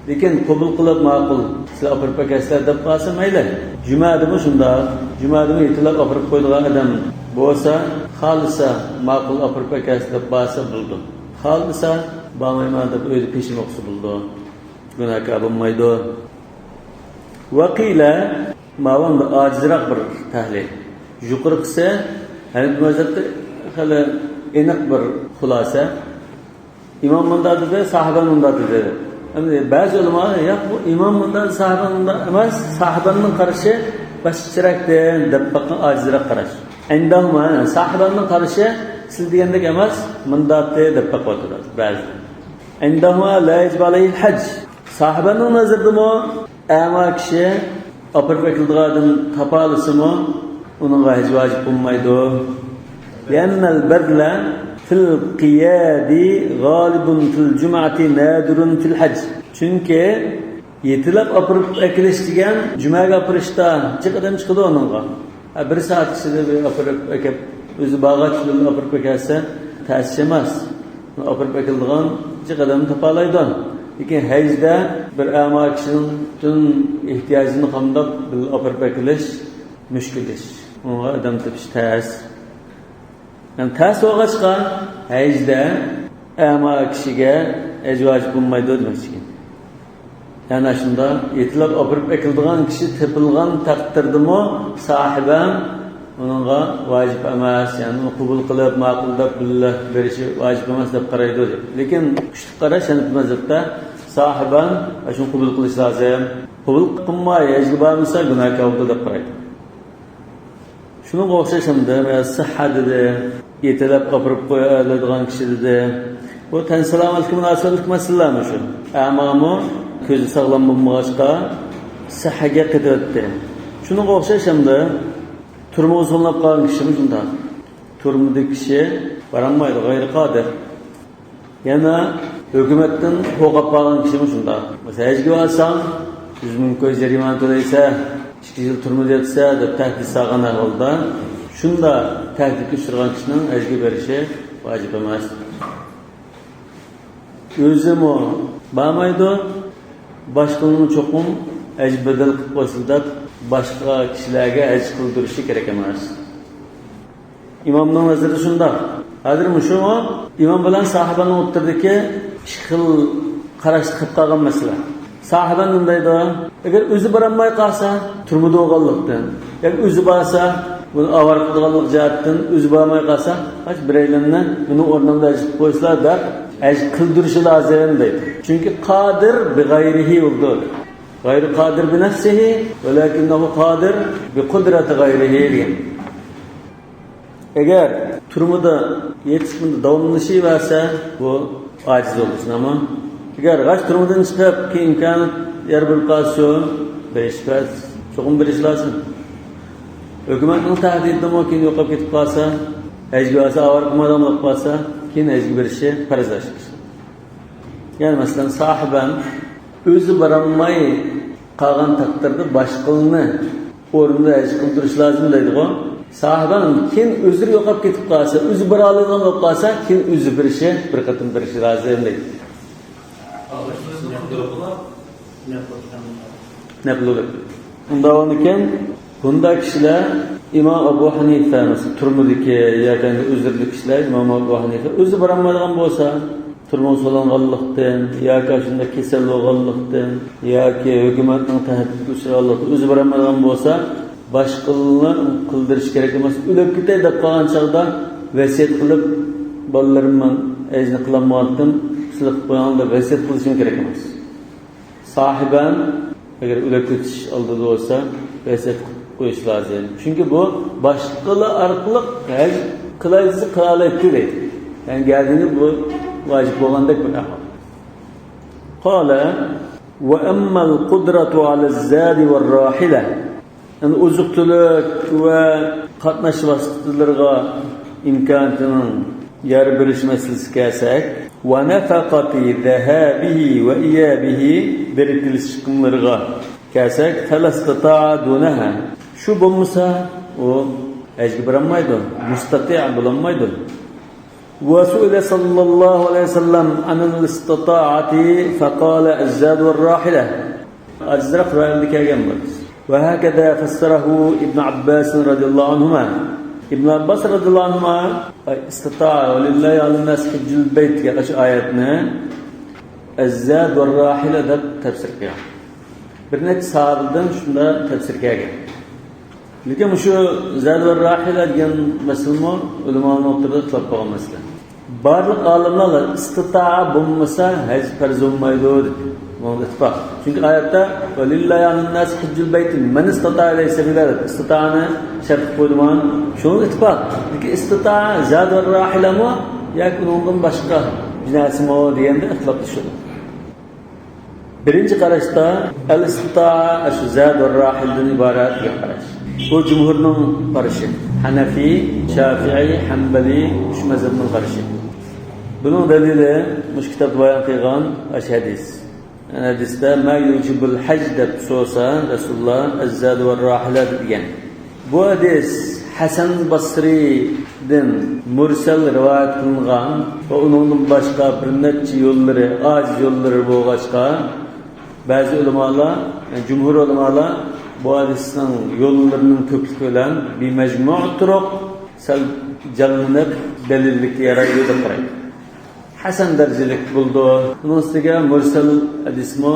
لېكىن قوبۇل قىلىپ، ماقۇل، سىلەر ئاپىرىپ ئەكەلسىلەر دەپ قالسا مەيلى. جۈمەدىمۇ شۇنداق. جۈمەدىمۇ يېتىلەپ ئاپىرىپ قويىدىغان ئادەم بولسا، خالىسا ماقۇل ئاپىرىپ ئەكەلسە دەپ بارسا بولىدۇ. خالىمىسا بارمايمەن دەپ ئۆيدە پېشىم ئوقۇسا بولىدۇ. گۇناھكار بولمايدۇ. ۋەقىلە، ماۋۇ ئەمدى ئاجىزراق بىر تەھلىل. يۇقىرىقىسى ھەنەفىي مەزھەپتە خېلى ئېنىق بىر خۇلاسە. ئىمام مۇنداق دېدى، ساھابە مۇنداق دېدى. ئەمدى بەزى ئۆلىما، ياق، بۇ ئىمام مۇنداق، ساھابە مۇنداق ئەمەس، ساھابەنىڭ قارىشى باشقىچىراقتىن دەپ باققان، ئاجىزراق قاراش. ئىندەھۇما، ساھابەنىڭ قارىشى سىز دېگەندەك ئەمەس، مۇنداقتى دەپ باقىۋاتىدۇ بەزىلەر. ئىندەھۇما لا يەجىبۇ ئەلەيھىل ھەج. ساھابەنىڭ نەزىرىدىمۇ ئەما كىشى ئاپىرىپ ئەكېلىدىغان ئادەم تاپالىسىمۇ، ئۇنىڭغا ھەج ۋاجىپ بولمايدۇ. لأن البذل في القياد غالب في الجمعة نادر في الحج. چۈنكى يېتىلەپ ئاپىرىپ ئەكېلىش دېگەن جۈمەگە ئاپىرىشتا جىق ئادەم چىقىدۇ ئۇنىڭغا. ھە، بىر سائەت ئىچىدە بىر ئاپىرىپ ئەكەپ، ئۆزى بارغاچ بىللە ئاپىرىپ ئەكەلسە تەس ئىش ئەمەس. ئاپىرىپ ئەكېلىدىغان جىق ئادەمنى تاپالايدۇ. لېكىن ھەجدە بىر ئەما كىشىنىڭ پۈتۈن ئېھتىياجىنى قامداپ بىللە ئاپىرىپ ئەكېلىش مۈشكۈل ئىش. ئۇنىڭغا ئادەم تېپىش تەس. يەنى تەس بولغاچقا، ھەجدە ئەما كىشىگە ھەج ۋاجىپ بولمايدۇ دېمەكچى. يەنى شۇنداق يېتىلەپ ئاپىرىپ ئەكېلىدىغان كىشى تېپىلغان تەقدىردىمۇ ساھىبەن ئۇنىڭغا ۋاجىپ ئەمەس، يەنى ئۇنى قوبۇل قىلىپ، ماقۇل دەپ بىللە بېرىشى ۋاجىپ ئەمەس دەپ قارايدۇ دەپ. لېكىن كۈچلۈك قاراش ھەنەفىي مەزھەپتە ساھىبەن شۇنى قوبۇل قىلىش لازىم. قوبۇل قىلماي ھەجگە بارمىسا گۇناھكار بولىدۇ دەپ قارايدۇ. شۇنىڭغا ئوخشاش ئەمدى، مەسىلەن، سىھھە دېدى، يېتىلەپ ئاپىرىپ قويالايدىغان كىشى دېدى. بۇ تەن سالامەتلىككە مۇناسىۋەتلىك مەسىلىلەرمۇ شۇ. ئەمامۇ كۆزى ساغلام بولمىغاچقا، سىھھەگە قېتىۋەتتى. شۇنىڭغا ئوخشاش ئەمدى تۈرمىگە سولىنىپ قالغان كىشىمۇ شۇنداق. تۈرمىدىكى كىشى بارالمايدۇ، غەيرىي قادىر. يەنە ھۆكۈمەتتىن قورقۇپ قالغان كىشىمۇ شۇنداق. مەسىلەن، ھەجگە بارساڭ، يۈز مىڭ كوي جەرىمانە تۆلەيسەن، ئىككى يىل تۈرمىدە ياتىسەن دەپ تەھدىت سالغان ئەھۋالدا، شۇنداق تەھدىتكە ئۇچرىغان كىشىنىڭ ھەجگە بېرىشى ۋاجىپ ئەمەس. ئۆزىمۇ بارمايدۇ، باشقىلارنىڭ چوقۇم ھەج بەدەل قىلىپ قويسۇن دەپ، باشقا كىشىلەرگە ھەج قىلدۇرۇشى كېرەك ئەمەس. ئىمامنىڭ نەزىرىدە شۇنداق. ھازىر مۇشۇمۇ ئىمام بىلەن ساھابەنىڭ ئوتتۇرىدىكى ئىككى خىل قاراشتا قېلىپ قالغان مەسىلە. ساھابەن نېمە دەيدۇ؟ ئەگەر ئۆزى بارالماي قالسا، تۈرمىدە بولغانلىقتىن، ياكى ئۆزى بارسا، بۇنى ئاۋارە قىلىدىغانلىق جەھەتتىن، ئۆزى بارماي قالسا، قاچ بىرەيلەننى مېنىڭ ئورنۇمدا ھەج قىلىپ قويسىلا دەپ، ھەج قىلدۇرۇشى لازىم دەيدۇ. چۈنكى قادىر بىغەيرىھى بولىدۇ. غەيرى قادىر بىنەفسىھى، ۋەلەكىننەھۇ قادىر بىقۇدرەتى غەيرىھى دېگەن. ئەگەر تۈرمىدە يېتىش مۇددىتى داۋاملىشىۋەرسە، بۇ ئاجىز بولىدۇ، شۇنداقمۇ؟ ئەگەر غاچ تۈرمىدىن چىقىپ، كېيىن ئىمكانىيەت يار بېرىپ قالسا، شۇ بېرىش پەس، چوقۇم بېرىش لازىم. ھۆكۈمەتنىڭ تەھدىتىدىمۇ كېيىن يوقاپ كېتىپ قالسا، ھەجگە بارسا، ئاۋارە قىلمايدىغان بولۇپ قالسا، كېيىن ھەجگە بېرىشى پەرز ئاشۇ كىشى. يەنى مەسىلەن، ساھىبەن ئۆزى بارالماي قالغان تەقدىردە باشقىلىنى ئورنىدا ھەج قىلدۇرۇش لازىم دەيدىغۇ. ساھىبەن كېيىن ئۆزلىرى يوقاپ كېتىپ قالسا، ئۆزى بارالايدىغان بولۇپ قالسا، كېيىن ئۆزى بېرىشى، بىر قېتىم بېرىشى لازىم دەيدۇ. نەپلۇ. ئۇنداق بولىدىكەن، بۇنداق كىشىلەر ئىمام ئەبۇ ھەنىفە، مەسىلەن، تۈرمىدىكى ياكى ئۆزرىلىك كىشىلەر ئىمام ئەبۇ ھەنىفە ئۆزى بارالمايدىغان بولسا، تۈرمىگە سولانغانلىقتىن ياكى شۇنداق كېسەل بولغانلىقتىن ياكى ھۆكۈمەتنىڭ تەھدىتىگە ئۇچرىغانلىقتىن ئۆزى بارالمايدىغان بولسا، باشقىلارنى قىلدۇرۇش كېرەك ئەمەس. ئۆلۈپ كېتەي دەپ قالغان چاغدا ۋەسىيەت قىلىپ، بالىلىرىم، مەن ھەجنى قىلالمىغانتىم، سىلەر قىلىپ قويۇڭ دەپ ۋەسىيەت قىلىشىمۇ كېرەك ئەمەس. ساھىبەن، ئەگەر ئۆلۈپ كېتىش ئالدىدا بولسا، ۋەسىيەت قىلىپ قويۇش لازىم. چۈنكى بۇ باشقىلار ئارقىلىق ھەج قىلاي دېسە قىلالايتتى دەيدۇ. يەنى گەردىنى بۇ ۋاجىپ بولغاندەك بىر ئەھۋال. قال: وأما القدرة على الزاد والراحلة، يەنى ئوزۇق-تۈلۈك ۋە قاتناش ۋاسىتىلىرىغا ئىمكانىيىتىنىڭ يار بېرىش مەسىلىسىگە كەلسەك، ونفقة ذهابه وإيابه، بېرىپ كېلىش چىقىملىرىغا كەلسەك، فلا استطاعة دونها. شۇ بولمىسا، ئۇ ھەجگە بارالمايدۇ، مۇستەتىئ بولالمايدۇ. وسئل صلى الله عليه وسلم عن الاستطاعة فقال: الزاد والراحلة. ئاجىزراق رىۋايەتلەردە كەلگەن بۇ ھەدىس. وهكذا فسره ابن عباس رضي الله عنهما. ئىبن ئابباس رەزىياللاھۇ ئەنھۇما ئىستىتائە، ولله على الناس حج البيت دېگەن شۇ ئايەتنى الزاد والراحلة دەپ تەپسىر قىلغان. بىر نەچچە ساھابىدىن شۇنداق تەپسىر كەلگەن. لېكىن مۇشۇ زاد ۋە راھىلە دېگەن مەسىلىمۇ ئۆلىمانىڭ ئوتتۇرىدا ئىختىلاپ بولغان مەسىلە. بارلىق ئالىملار ئىستىتائە بولمىسا ھەج پەرز بولمايدۇ دېدى. بۇنىڭدا ئىتتىپاق. چۈنكى ئايەتتە ولله على الناس حج البيت من استطاع إليه سبيلا دەپ ئىستىتائەنى شەرت قىلىپ قويدى مانا. شۇنىڭدا ئىتتىپاق. لېكىن ئىستىتائە زاد ۋە راھىلەمۇ ياكى ئۇنىڭدىن باشقا بىر نەرسىمۇ دېگەندە ئىختىلاپلىشىدۇ. بىرىنچى قاراشتا ئەل ئىستىتائە ئاشۇ زاد ۋە راھىلدىن ئىبارەت دېگەن قاراش. بۇ جۇمھۇرنىڭ قارىشى. ھەنەفىي، شافىئىي، ھەمبەلىي ئۈچ مەزھەپنىڭ قارىشى. بۇنىڭ دەلىلى مۇشۇ كىتابتا بايان قىلغان ئاشۇ ھەدىس. يەنى ھەدىستە ما يوجب الحج دەپ سورىسا رەسۇلۇللا الزاد ۋە راھىلە دېگەن. بۇ ھەدىس ھەسەن بەسرىدىن مۇرسەل رىۋايەت قىلىنغان ۋە ئۇنىڭدىن باشقا بىر نەچچە يوللىرى، ئاجىز يوللىرى بولغاچقا، بەزى ئۆلىمالار، يەنى جۇمھۇر ئۆلىمالار بۇ ھەدىسنىڭ يوللىرىنىڭ كۆپلۈكى بىلەن بىمەجمۇئ تۇرۇق سەل جانلىنىپ دەلىللىككە يارايدۇ دەپ قارايدۇ. ھەسەن دەرىجىلىك بولىدۇ. ئۇنىڭ ئۈستىگە مۇرسەل ھەدىسمۇ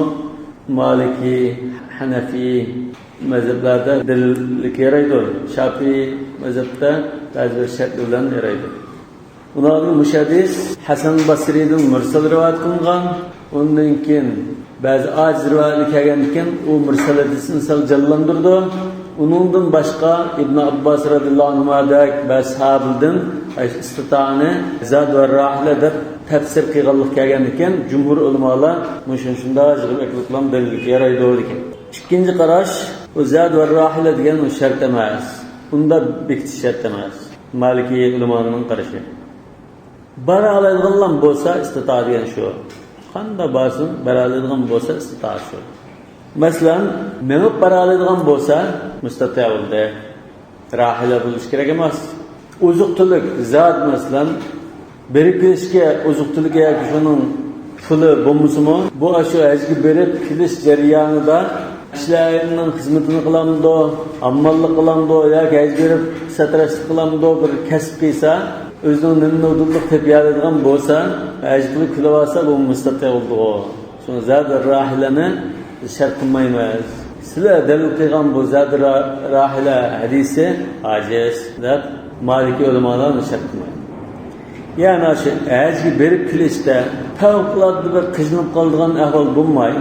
مالىكىي، ھەنەفىي مەزھەپلەردە دەلىللىككە يارايدۇ. شافىئىي مەزھەپتە بەزى بىر شەرتلەر بىلەن يارايدۇ. ئۇنىڭدىن مۇشۇ ھەدىس ھەسەن بەسرىدىن مۇرسەل رىۋايەت قىلىنغان. ئۇندىن كېيىن بەزى ئاجىز رىۋايەتلەر كەلگەندىكىن، ئۇ مۇرسەل ھەدىسنى سەل جانلاندۇرىدۇ. ئۇنىڭدىن باشقا ئىبن ئابباس رەزىياللاھۇ ئەنھۇمادەك بەزى ساھابىلەردىن ئىستىتائەنى زاد ۋە راھىلە دەپ تەپسىر قىلغانلىق كەلگەندىكىن، جۇمھۇر ئۆلىمالار مۇشۇنى شۇنداق يىغىپ ئەكىلىپلا دەلىلگە يارايدۇ دېگەن. ئىككىنچى قاراش، ئۇ زاد ۋە راھىلە دېگەن ئۇ شەرت ئەمەس. ئۇندا بېكىتىش شەرت ئەمەس. مالىكىي ئۆلىمانىڭ قارىشى. بارالايدىغانلام بولسا ئىستىتائە دېگەن شۇ. قانداق بارسۇن، بارالايدىغان بولسا ئىستىتائە شۇ. مەسىلەن، مېڭىپ بارالايدىغان بولسا مۇستەتىئ بولدى. راھىلە بولۇش كېرەك ئەمەس. ئوزۇق-تۈلۈك، زاد مەسىلەن، بېرىپ كېلىشكە ئوزۇق-تۈلۈك ياكى شۇنىڭ پۇلى بولمىسىمۇ، بۇ ئاشۇ ھەجگە بېرىپ كېلىش جەريانىدا كىشىلەرنىڭ خىزمىتىنى قىلامدۇ، ھامماللىق قىلامدۇ ياكى ھەج بېرىپ ساتىراشلىق قىلامدۇ، بىر كەسىپ قىلسا، ئۆزىنىڭ نېمە نۇدۇللۇق تېپىيالايدىغان بولسا، ھەج قىلىپ كېلىۋالسا، بۇ مۇستەتىئ بولىدىغۇ. شۇڭا زاد راھىلەنى بىز شەرت قىلمايمىز. سىلەر دەلىل قىلغان بۇ زاد را-، راھىلە ھەدىسى ئاجىز دەپ مالىكىي ئۆلىمالار ئۇنى شەرت قىلمايدۇ. يەنى شۇ ھەجگە بېرىپ كېلىشتە پەۋقۇلئاددە بىر قىينىلىپ قالىدىغان ئەھۋال بولماي،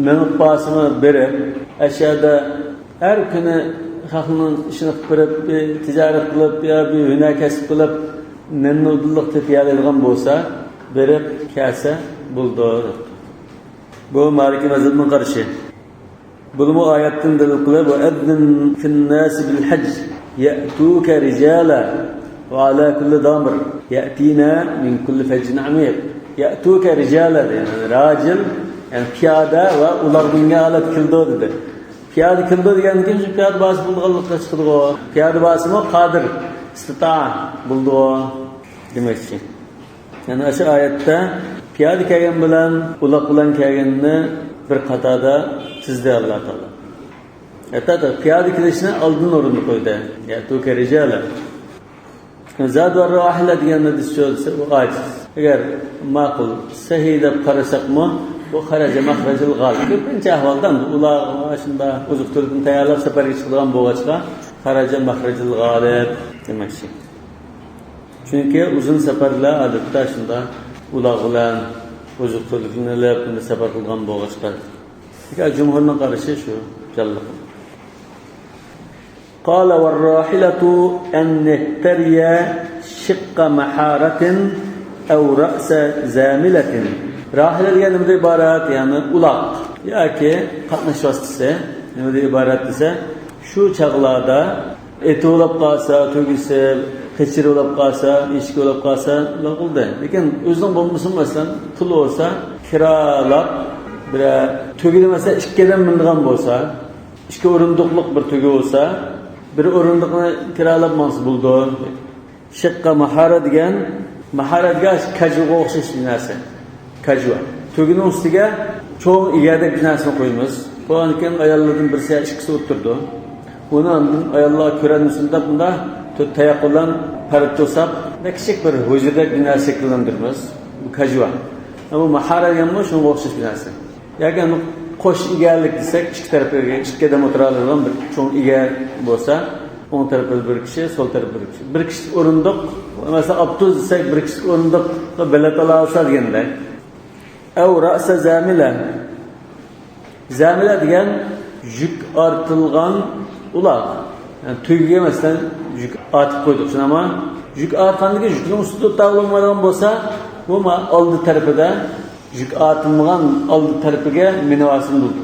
مېڭىپ بارسىمۇ بېرىپ، ئەشەدە ھەر كۈنى خەقنىڭ ئىشىنى قىلىپ بېرىپ، بىر تىجارەت قىلىپ يا بىر ھۈنەر كەسىپ قىلىپ، نېمە نۇدۇللۇق تېپىيالايدىغان بولسا، بېرىپ كەلسە بولىدۇ. بۇ مالىكىي مەزھەپنىڭ قارىشى. بۇنىمۇ ئايەتتىن دەلىل قىلىپ، وأذن في الناس بالحج يأتوك رجالا وعلى كل ضامر يأتين من كل فج عميق. يأتوك رجالا دېگەن، يەنى راجىل، يەنى پىيادە ۋە ئۇلاغ مىنگەن ھالەتتە كېلىدۇ دېدى. پىيادە كېلىدۇ دېگەندىن كېيىن شۇ پىيادە بارسا بولىدىغانلىققا چىقىدىغۇ. پىيادە بارسىمۇ قادىر، ئىستىتائە بولىدىغۇ دېمەكچى. يەنى ئاشۇ ئايەتتە پىيادە كەلگەن بىلەن ئۇلاغ بىلەن كەلگەننى بىر قاتاردا تىزدى ئاللا تائالا. ھەتتا پىيادە كېلىشنى ئالدىن ئورۇندا قويدى. يأتوك رجالا. زاد ۋە راھىلە دېگەن ھەدىس شۇ دېسە، ئۇ ئاجىز. ئەگەر ماقۇل، سەھىھ دەپ قارىساقمۇ، بۇ خەرەجە مەخرەجىل غالىب. كۆپىنچە ئەھۋالدا ئۇلار شۇنداق ئوزۇق-تۈلۈكنى تەييارلاپ سەپەرگە چىقىدىغان بولغاچقا، خەرەجە مەخرەجىل غالىب دېمەكچى. چۈنكى ئۇزۇن سەپەرلەر ئادەتتە شۇنداق ئۇلاغ بىلەن ئوزۇق-تۈلۈكنى ئېلىپ، بۇنداق سەپەر قىلغان بولغاچقا. لېكىن جۇمھۇرنىڭ قارىشى شۇ جانلىق. قال والراحلة أن يكتري شق محارة أو رأس زاملة راھىلە دېگەن نېمىدىن ئىبارەت؟ يەنى ئۇلاق ياكى قاتناش ۋاسىتىسى نېمىدىن ئىبارەت دېسە، شۇ چاغلاردا ئېتى بولاپ قالسا، تۆگىسى، قېچىرى بولاپ قالسا، ئېشىكى بولاپ قالسا، ئۇنداق بولدى. لېكىن ئۆزىنىڭ بولمىسىمۇ، مەسىلەن، پۇلى بولسا، كىرالاب، بىر تۆگىدە، مەسىلەن، ئىككى ئادەم مىنىدىغان بولسا، ئىككى ئورۇندۇقلۇق بىر تۆگە بولسا، بىر ئورۇندۇقنى كىرالاب ماڭسا بولىدۇ. شىققا ماھارە دېگەن، ماھارە دېگەن كاجۇغا ئوخشاش بىر نەرسە. كاجۇ. تۆگىنىڭ ئۈستىگە چوڭ ئىگەدەك بىر نەرسىنى قويىمىز. قويغاندىن كېيىن ئاياللاردىن بىرسى يا ئىككىسى ئولتۇرىدۇ. ئۇنى ئاندىن ئاياللار كۆرەلمىسۇن دەپ، بۇنداق تۆت تاياق بىلەن پەردە توساپ، بەك كىچىك بىر ھۇجرىدەك بىر نەرسە شەكىللەندۈرىمىز. بۇ كاجۇ. ئەمما ماھارە دېگەنمۇ شۇنىڭغا ئوخشاش بىر نەرسە. ياكى قوش ئىگەلىك دېسەك، ئىككى تەرەپلىگە ئىككى ئادەم ئولتۇرالايدىغان بىر چوڭ ئىگە بولسا، ئوڭ تەرىپىدە بىر كىشى، سول تەرەپتە بىر كىشى. بىر كىشىلىك ئورۇندۇق، مەسىلەن، ئاپتوبۇس دېسەك، بىر كىشىلىك ئورۇندۇققا بېلەت ئالالىسا دېگەندەك. ئەۋ رەئسە زامىلە. زامىلە دېگەن يۈك ئارتىلغان ئۇلاق. يەنى تۆگىگە، مەسىلەن، يۈك ئارتىپ قويدۇق، شۇنداقمۇ؟ يۈك ئارتقاندىكىن يۈكنىڭ ئۈستىدە ئولتۇرالمايدىغان بولسا، بۇ ما ئالدى تەرىپىدە يۈك ئارتىلمىغان ئالدى تەرىپىگە مىنىۋالسا بولىدۇ.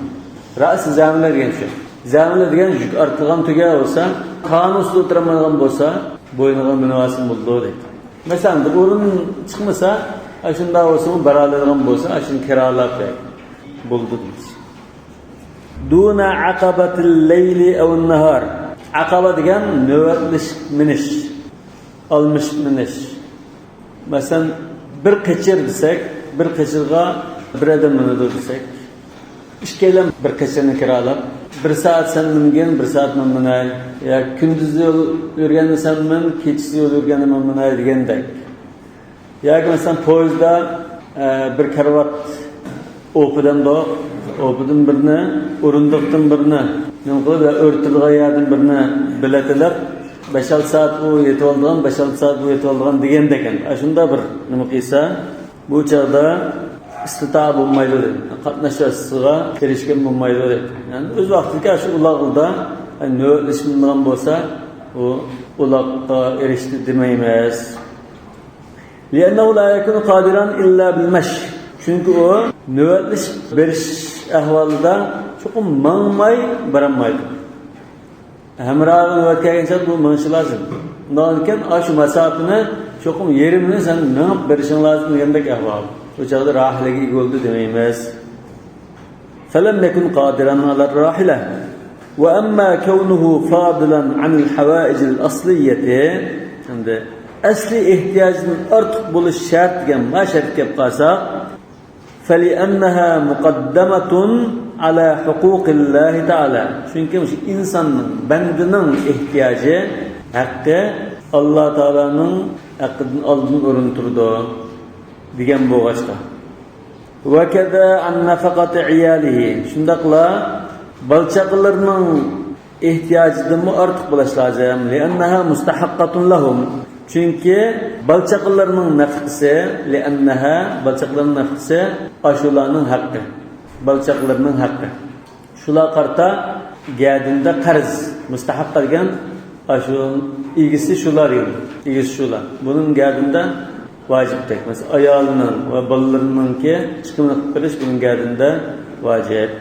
رەئسە زامىلە دېگەن شۇ. زامىلە دېگەن يۈك ئارتىلغان تۆگە بولسا، كانىنىڭ ئۈستىدە ئولتۇرالمايدىغان بولسا، بوينىغا مىنىۋالسا بولىدۇ دەيدۇ. مەسىلەن، بىر ئورۇن چىقمىسا، ئاشۇنداق بولسىمۇ بارالىدىغان بولسا، ئاشۇنى كىرالاپ بولىدۇ دەيمىز. دۇنە ئەقەبەتىل لەيلى ئەۋ نەھار. ئەقەبە دېگەن نۆۋەتلىشىپ مېنىش، ئالمىشىپ مېنىش. مەسىلەن، بىر قېچىر دېسەك، بىر قېچىرغا بىر ئادەم مىنىدۇ دېسەك، ئىككىيلەن بىر قېچىرنى كىرالاپ، بىر سائەت سەن مىنگىن، بىر سائەت مەن مىناي. يا كۈندۈز يول يۈرگەندە سەن مىن، كېچىسى يول يۈرگەندە مەن مىناي دېگەندەك. ياكى مەسىلەن، پويىزدا، ئە، بىر كارىۋات ئوپىدىن بو-، ئوپىدىن بىرنى، ئورۇندۇقتىن بىرنى، نېمە قىلىپ، يا ئۆرتىدىغان يەردىن بىرنى بېلەت ئېلىپ، بەش-ئالتە سائەت ئۇ يېتىۋالىدىغان، بەش-ئالتە سائەت ئۇ يېتىۋالىدىغان دېگەندەك. ئاشۇنداق بىر نېمە قىلسا، بۇ چاغدا ئىستىتا بولمايدۇ دەيدۇ. قاتناش ۋاسىتىسىغا ئېرىشكەن بولمايدۇ دەيدۇ. يەنى ئۆز ۋاقتىدىكى ئاشۇ ئۇلاغلىدا نۆۋەتلىشىپ مىنىدىغان بولسا، ئۇ ئۇلاغقا ئېرىشتى دېمەيمىز. لأنه لا يكون قادرا إلا بالمشي. چۈنكى ئۇ نۆۋەتلىشىپ بېرىش ئەھۋالىدا چوقۇم ماڭماي بارالمايدۇ. ھەمراھىغا نۆۋەت كەلگەن چاغدا بۇ مېڭىشى لازىم. ئۇنداق ئىكەن، ئاشۇ مەساپىنى چوقۇم يېرىمىنى سەن مېڭىپ بېرىشىڭ لازىم دېگەندەك ئەھۋال. بۇ چاغدا راھىلىگە ئىگە بولدى دېمەيمىز. فلم يكن قادرا على الراحلة. وأما كونه فاضلا عن الحوائج الأصلية، ئەمدى ئەسلىي ئېھتىياجدىن ئارتۇق بولۇش شەرت دېگەن ما شەرتكە كەپ قالساق، فلأنها مقدمة على حقوق الله تعالى. چۈنكى مۇشۇ ئىنساننىڭ، بەندىنىڭ ئېھتىياجى، ھەققى ئاللا تائالانىڭ ھەققىدىن ئالدىن ئورۇن تۇرىدۇ دېگەن بولغاچقا. وكذا عن نفقة عياله. شۇنداقلا بالا-چاقىلىرىنىڭ ئېھتىياجىدىنمۇ ئارتۇق بولۇش لازىم. لأنها مستحقة لهم. چۈنكى بالا-چاقىلىرىنىڭ نەپقىسى، لأنها، بالا-چاقىلىرىنىڭ نەپقىسى ئاشۇلارنىڭ ھەققى. بالا-چاقىلىرىنىڭ ھەققى. شۇلار قارىتا گەدىندە قەرز، مۇستەھەققە دېگەن، ئاشۇ ئىگىسى شۇلار دېگەن، ئىگىسى شۇلار. بۇنىڭ گەدىندە ۋاجىپتەك. مەسىلەن، ئايالىنىڭ ۋە بالىلىرىنىڭكى چىقىمىنى قىلىپ بېرىش بۇنىڭ گەدىندە ۋاجىپ.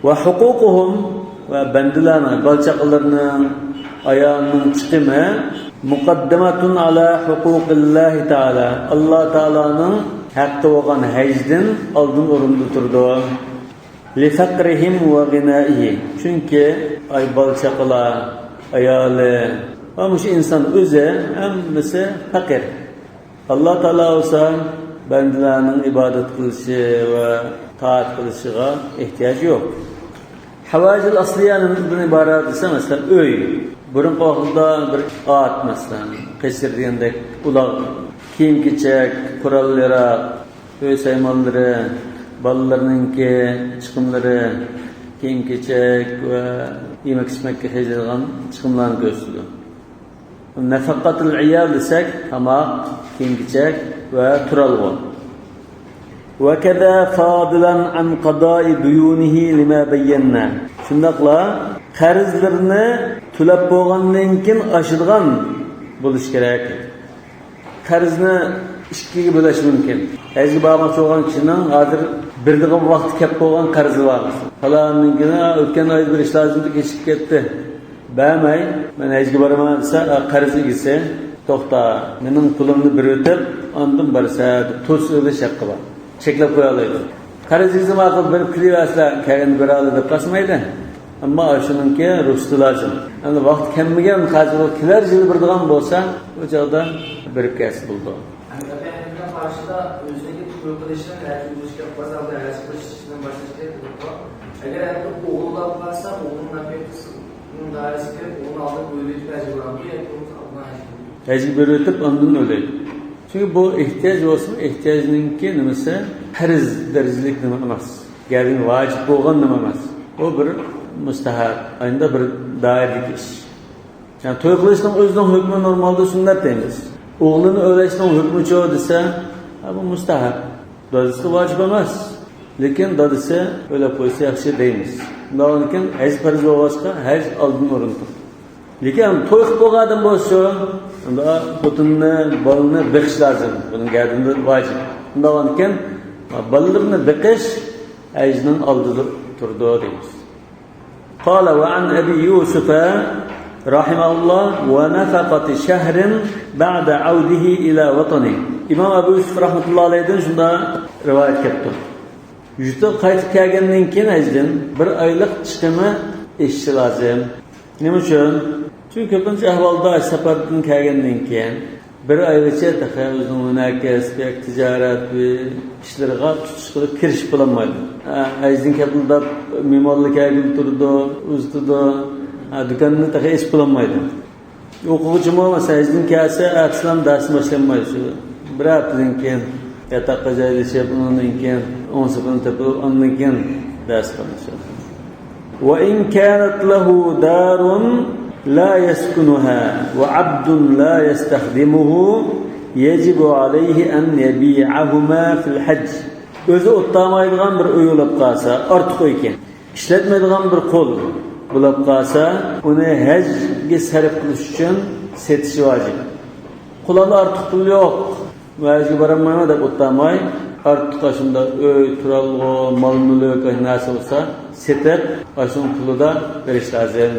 وحقوقهم، ۋە بەندىلەرنىڭ، بالا-چاقىلىرىنىڭ، ئايالىنىڭ چىقىمى مۇقەددىمەتۇن ئالا ھوقۇقىللاھى تائالا، ئاللا تائالانىڭ ھەققى بولغان ھەجدىن ئالدىن ئورۇندا تۇرىدۇ. لفقرهم وغنائهم. چۈنكى ئاي بالا-چاقىلار، ئايالى ۋە مۇشۇ ئىنسان ئۆزى ھەممىسى پەقىر. ئاللا تائالا بولسا بەندىلەرنىڭ ئىبادەت قىلىشى ۋە تائەت قىلىشىغا ئېھتىياجى يوق. ھاۋايىجىل ئەسلىيە نېمىدىن ئىبارەت دېسە، مەسىلەن، ئۆي. بۇرۇنقى ۋاقىتتا بىر ئات، مەسىلەن، قېچىر دېگەندەك ئۇلاغ، كىيىم-كېچەك، قورال-ياراغ، ئۆي سايمانلىرى، بالىلىرىنىڭكى چىقىملىرى، كىيىم-كېچەك ۋە يېمەك-ئىچمەككە خەجلەيدىغان چىقىملارنى كۆرسىتىدۇ. نەفەقەتۇل ئىيال دېسەك، تاماق، كىيىم-كېچەك ۋە تۇرالغۇ. وكذا فاضلا عن قضاء ديونه لما بينا. شۇنداقلا قەرزلىرىنى تۆلەپ بولغاندىن كېيىن ئاشىدىغان بولۇش كېرەك. قەرزنى ئىككىگە بۆلۈش مۇمكىن. ھەجگە بارماقچى بولغان كىشىنىڭ ھازىر بېرىدىغان ۋاقتى كەپ قالغان قەرزى بار. پالانىنىڭكىنى ئۆتكەن ئايدا بېرىش لازىم ئىدى، كېچىكىپ كەتتى. بەرمەي، مەن ھەجگە بارىمەن دېسە، ئا، قەرز ئىگىسى، توختا، مېنىڭ پۇلۇمنى بېرىۋېتىپ، ئاندىن بارىسەن دەپ توسۇۋېلىش ھەققى بار. چەكلەپ قويالايدۇ. قەرز ئىگىسى ماقۇل، بېرىپ كېلىۋەرسىلە، كەلگەندە بېرەلى دەپ قالسىمايدۇ. ئەمما شۇنىڭكى رۇخسىتى لازىم. ئەمدى ۋاقتى كەلمىگەن، قەرز كېلەر يىلى بېرىدىغان بولسا، ئۇ چاغدا بېرىپ كەلسە بولىدۇ. ئەمدى قارشىدا ئۆزىنىڭكى توي قىلىشنىڭ ھەجگە بولۇشى گەپ بازاردا ھەج قىلىشتىن باشلاش كېرەك بولۇپتۇ. ئەگەر ئەمدى ئوغۇل ئاپ قالسا، ئوغلىنىڭ ناپەقىسىنىڭ دائىرىسى كىرىپ، ئوغلىنى ئالدىن ئۆيلىتىپ ھەجگە بارامدۇ ياكى بولمىسا ئالدىن ھەجگە؟ ھەجگە بېرىۋېتىپ، ئاندىن ئۆيلەيدۇ. چۈنكى بۇ ئېھتىياج بولسىمۇ، ئېھتىياجنىڭكى نېمىسى پەرز دەرىجىلىك نېمە ئەمەس. يەنى ۋاجىپ بولغان نېمە ئەمەس. ئۇ بىر مۇستەھەب، ئاينىدا بىر دائىرىدىكى ئىش. يەنى توي قىلىشنىڭ ئۆزىنىڭ ھۆكمى نورمالدا سۈننەت دەيمىز. ئوغلىنى ئۆيلەشنىڭ ھۆكمى چۇ دېسە، ھە، بۇ مۇستەھەب. دادىسىغا ۋاجىپ ئەمەس. لېكىن دادىسى ئۆيلەپ قويسا ياخشى دەيمىز. شۇنداقكەن ھەج پەرز بولغاچقا، ھەج ئالدىن ئورۇن تۇرىدۇ. لېكىن توي قىلىپ بولغان ئادەم بولسا، ئۇندا خوتۇننى، بالىنى بېقىش لازىم. بۇنىڭ گەردىنىدە ۋاجىپ. شۇنداقكەن بالىلىرىنى بېقىش ھەجنىڭ ئالدىدا تۇرىدۇ دەيمىز. قال وعن أبي يوسف رحمه الله ونفقة شهر بعد عوده إلى وطنه. ئىمام ئەبۇ يۈسۈپ رەھمەتۇللا ئەلەيھىدىن شۇنداق رىۋايەت كەپتۇ. يۇرتىغا قايتىپ كەلگەندىن كېيىن ھەجدىن بىر ئايلىق چىقىمى ئېشىشى لازىم. نېمە ئۈچۈن؟ چۈنكى كۆپىنچە ئەھۋالدا سەپەردىن كەلگەندىن كېيىن بىر ئايغىچە تېخى ئۆزىنىڭ ھۈنەر كەسپى، تىجارەت ئىشلىرىغا تۇتۇش قىلىپ كىرىشىپ بولالمايدۇ. ھە، ھەجدىن كەپىلداپ مېھمانلار كەلگىلى تۇرىدۇ، ئۇزىتىدۇ. ھە، دۇكاننى تېخى ئېچىپ بولالمايدۇ. ئوقۇغۇچىمۇ مەسىلەن ھەجدىن كەلسە ئەتىسىلەم دەرسنى باشلىيالمايدۇ. شۇ بىر ھەپتىدىن كېيىن ياتاققا جايلىشىپ، ئۇنىڭدىن كېيىن ئوڭ سېپىنى تېپىپ، ئاندىن كېيىن دەرس باشلىيدۇ. وإن كانت له دار لا يسكنها وعبد لا يستخدمه يجب عليه أن يبيعهما في الحج. ئۆزى ئولتۇرمايدىغان بىر ئۆي بولۇپ قالسا، ئارتۇق ئۆيكەن، ئىشلەتمەيدىغان بىر قۇل بولۇپ قالسا، ئۇنى ھەجگە سەرپ قىلىش ئۈچۈن سېتىشى ۋاجىپ. قۇلاندا ئارتۇق پۇل يوق. ۋەجگە بارالمايمەن دەپ ئولتۇرماي، ئارتۇق ئاشۇنداق ئۆي، تۇرالغۇ، مال-مۈلۈك، ئاشۇ نەرسە بولسا سېتىپ، ئاشۇنىڭ پۇلىدا بېرىش لازىم.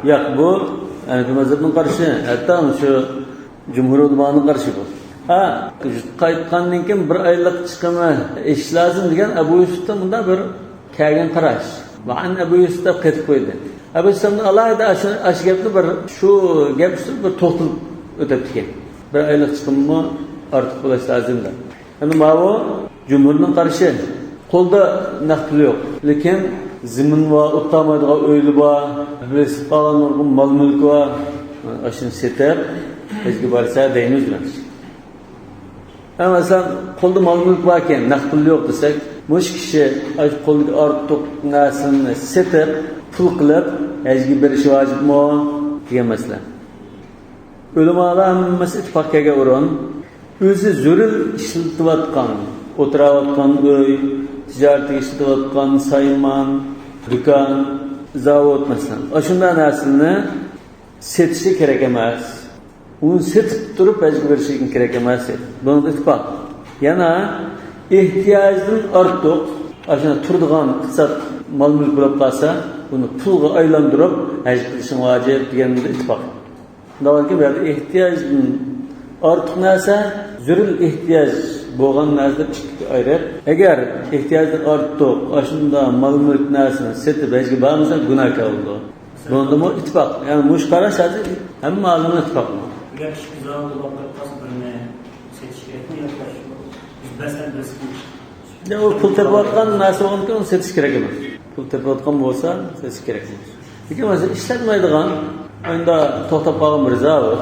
ياق، بۇ ھەنەفىي مەزھەپنىڭ قارىشى، ھەتتا شۇ جۇمھۇر ئۆلىمانىڭ قارىشى بۇ. ھە، قايتقاندىن كېيىن بىر ئايلىق چىقىمى ئېشىش لازىم دېگەن ئەبۇ يۈسۈپتىن مۇنداق بىر كەلگەن قاراش. ۋە ئەن ئەبۇ يۈسۈپ دەپ قېتىپ قويدى. ئەبۇ يۈسۈپ ئالاھىدە ئاشۇ، ئاشۇ گەپنى بىر، شۇ گەپ ئۈستىدە بىر توختىلىپ ئۆتۈپتىكەن. بىر ئايلىق چىقىممۇ ئارتۇق بولۇش لازىم دەپ. ئەمدى ماۋۇ جۇمھۇرنىڭ قارىشى. قولدا نەق پۇل يوق. لېكىن زېمىن بار، ئولتۇرمايدىغان ئۆيلىرى بار، بېسىپ قالغان نۇرغۇن مال-مۈلكى بار. ئاشۇنى سېتىپ، ھەجگە بارسا دەيمىز بىلەن. ھە، مەسىلەن، قولدا مال-مۈلۈك باركەن، نەق پۇل يوق دېسەك، مۇشۇ كىشى ئاشۇ قولىدىكى ئارتۇق نەرسىنى سېتىپ، پۇل قىلىپ، ھەجگە بېرىشى ۋاجىپمۇ دېگەن مەسىلە. ئۆلىمالار ھەممىسى ئىتتىپاق كەلگەن ئورۇن، ئۆزى زۆرۈر ئىشلىتىۋاتقان، ئولتۇراۋاتقان ئۆي، تىجارىتىگە ئىشلىتىۋاتقان سايمان، دۇكان، زاۋۇت، مەسىلەن، ئاشۇنداق نەرسىنى سېتىشى كېرەك ئەمەس. ئۇنى سېتىپ تۇرۇپ ھەجگە بېرىشى كېرەك ئەمەس. بۇنىڭدا ئىتتىپاق. يەنە ئېھتىياجدىن ئارتۇق ئاشۇنداق تۇرىدىغان ئىقتىساد مال-مۈلۈك بولۇپ قالسا، بۇنى پۇلغا ئايلاندۇرۇپ ھەج قىلىشىڭ ۋاجىپ دېگەندە ئىتتىپاق. شۇنداقكەن بۇ يەردە ئېھتىياجدىن ئارتۇق نەرسە، زۆرۈر ئېھتىياج بولغان نەرسە دەپ ئىككىگە ئايرىپ. ئەگەر ئېھتىياجدىن ئارتۇق ئاشۇنداق مال-مۈلۈك نەرسىنى سېتىپ ھەجگە بارمىسا گۇناھكار بولىدۇ. بۇندىمۇ ئىتتىپاق. يەنى مۇشۇ قاراش ھازىر ھەممە ئالىمنىڭ ئىتتىپاقى. ئەگەر ئىككى زاۋۇت بولۇپ قالسا بىرىنى سېتىش كېرەكمۇ ياكى بىز بەسەن بىرسىنى؟ يا، ئۇ پۇل تېپىۋاتقان نەرسە بولغاندىكىن ئۇنى سېتىش كېرەك ئەمەس. پۇل تېپىۋاتقان بولسا سېتىش كېرەك ئەمەس. لېكىن مەسىلەن ئىشلەتمەيدىغان، ئاينىدا توختاپ قالغان بىر زاۋۇت،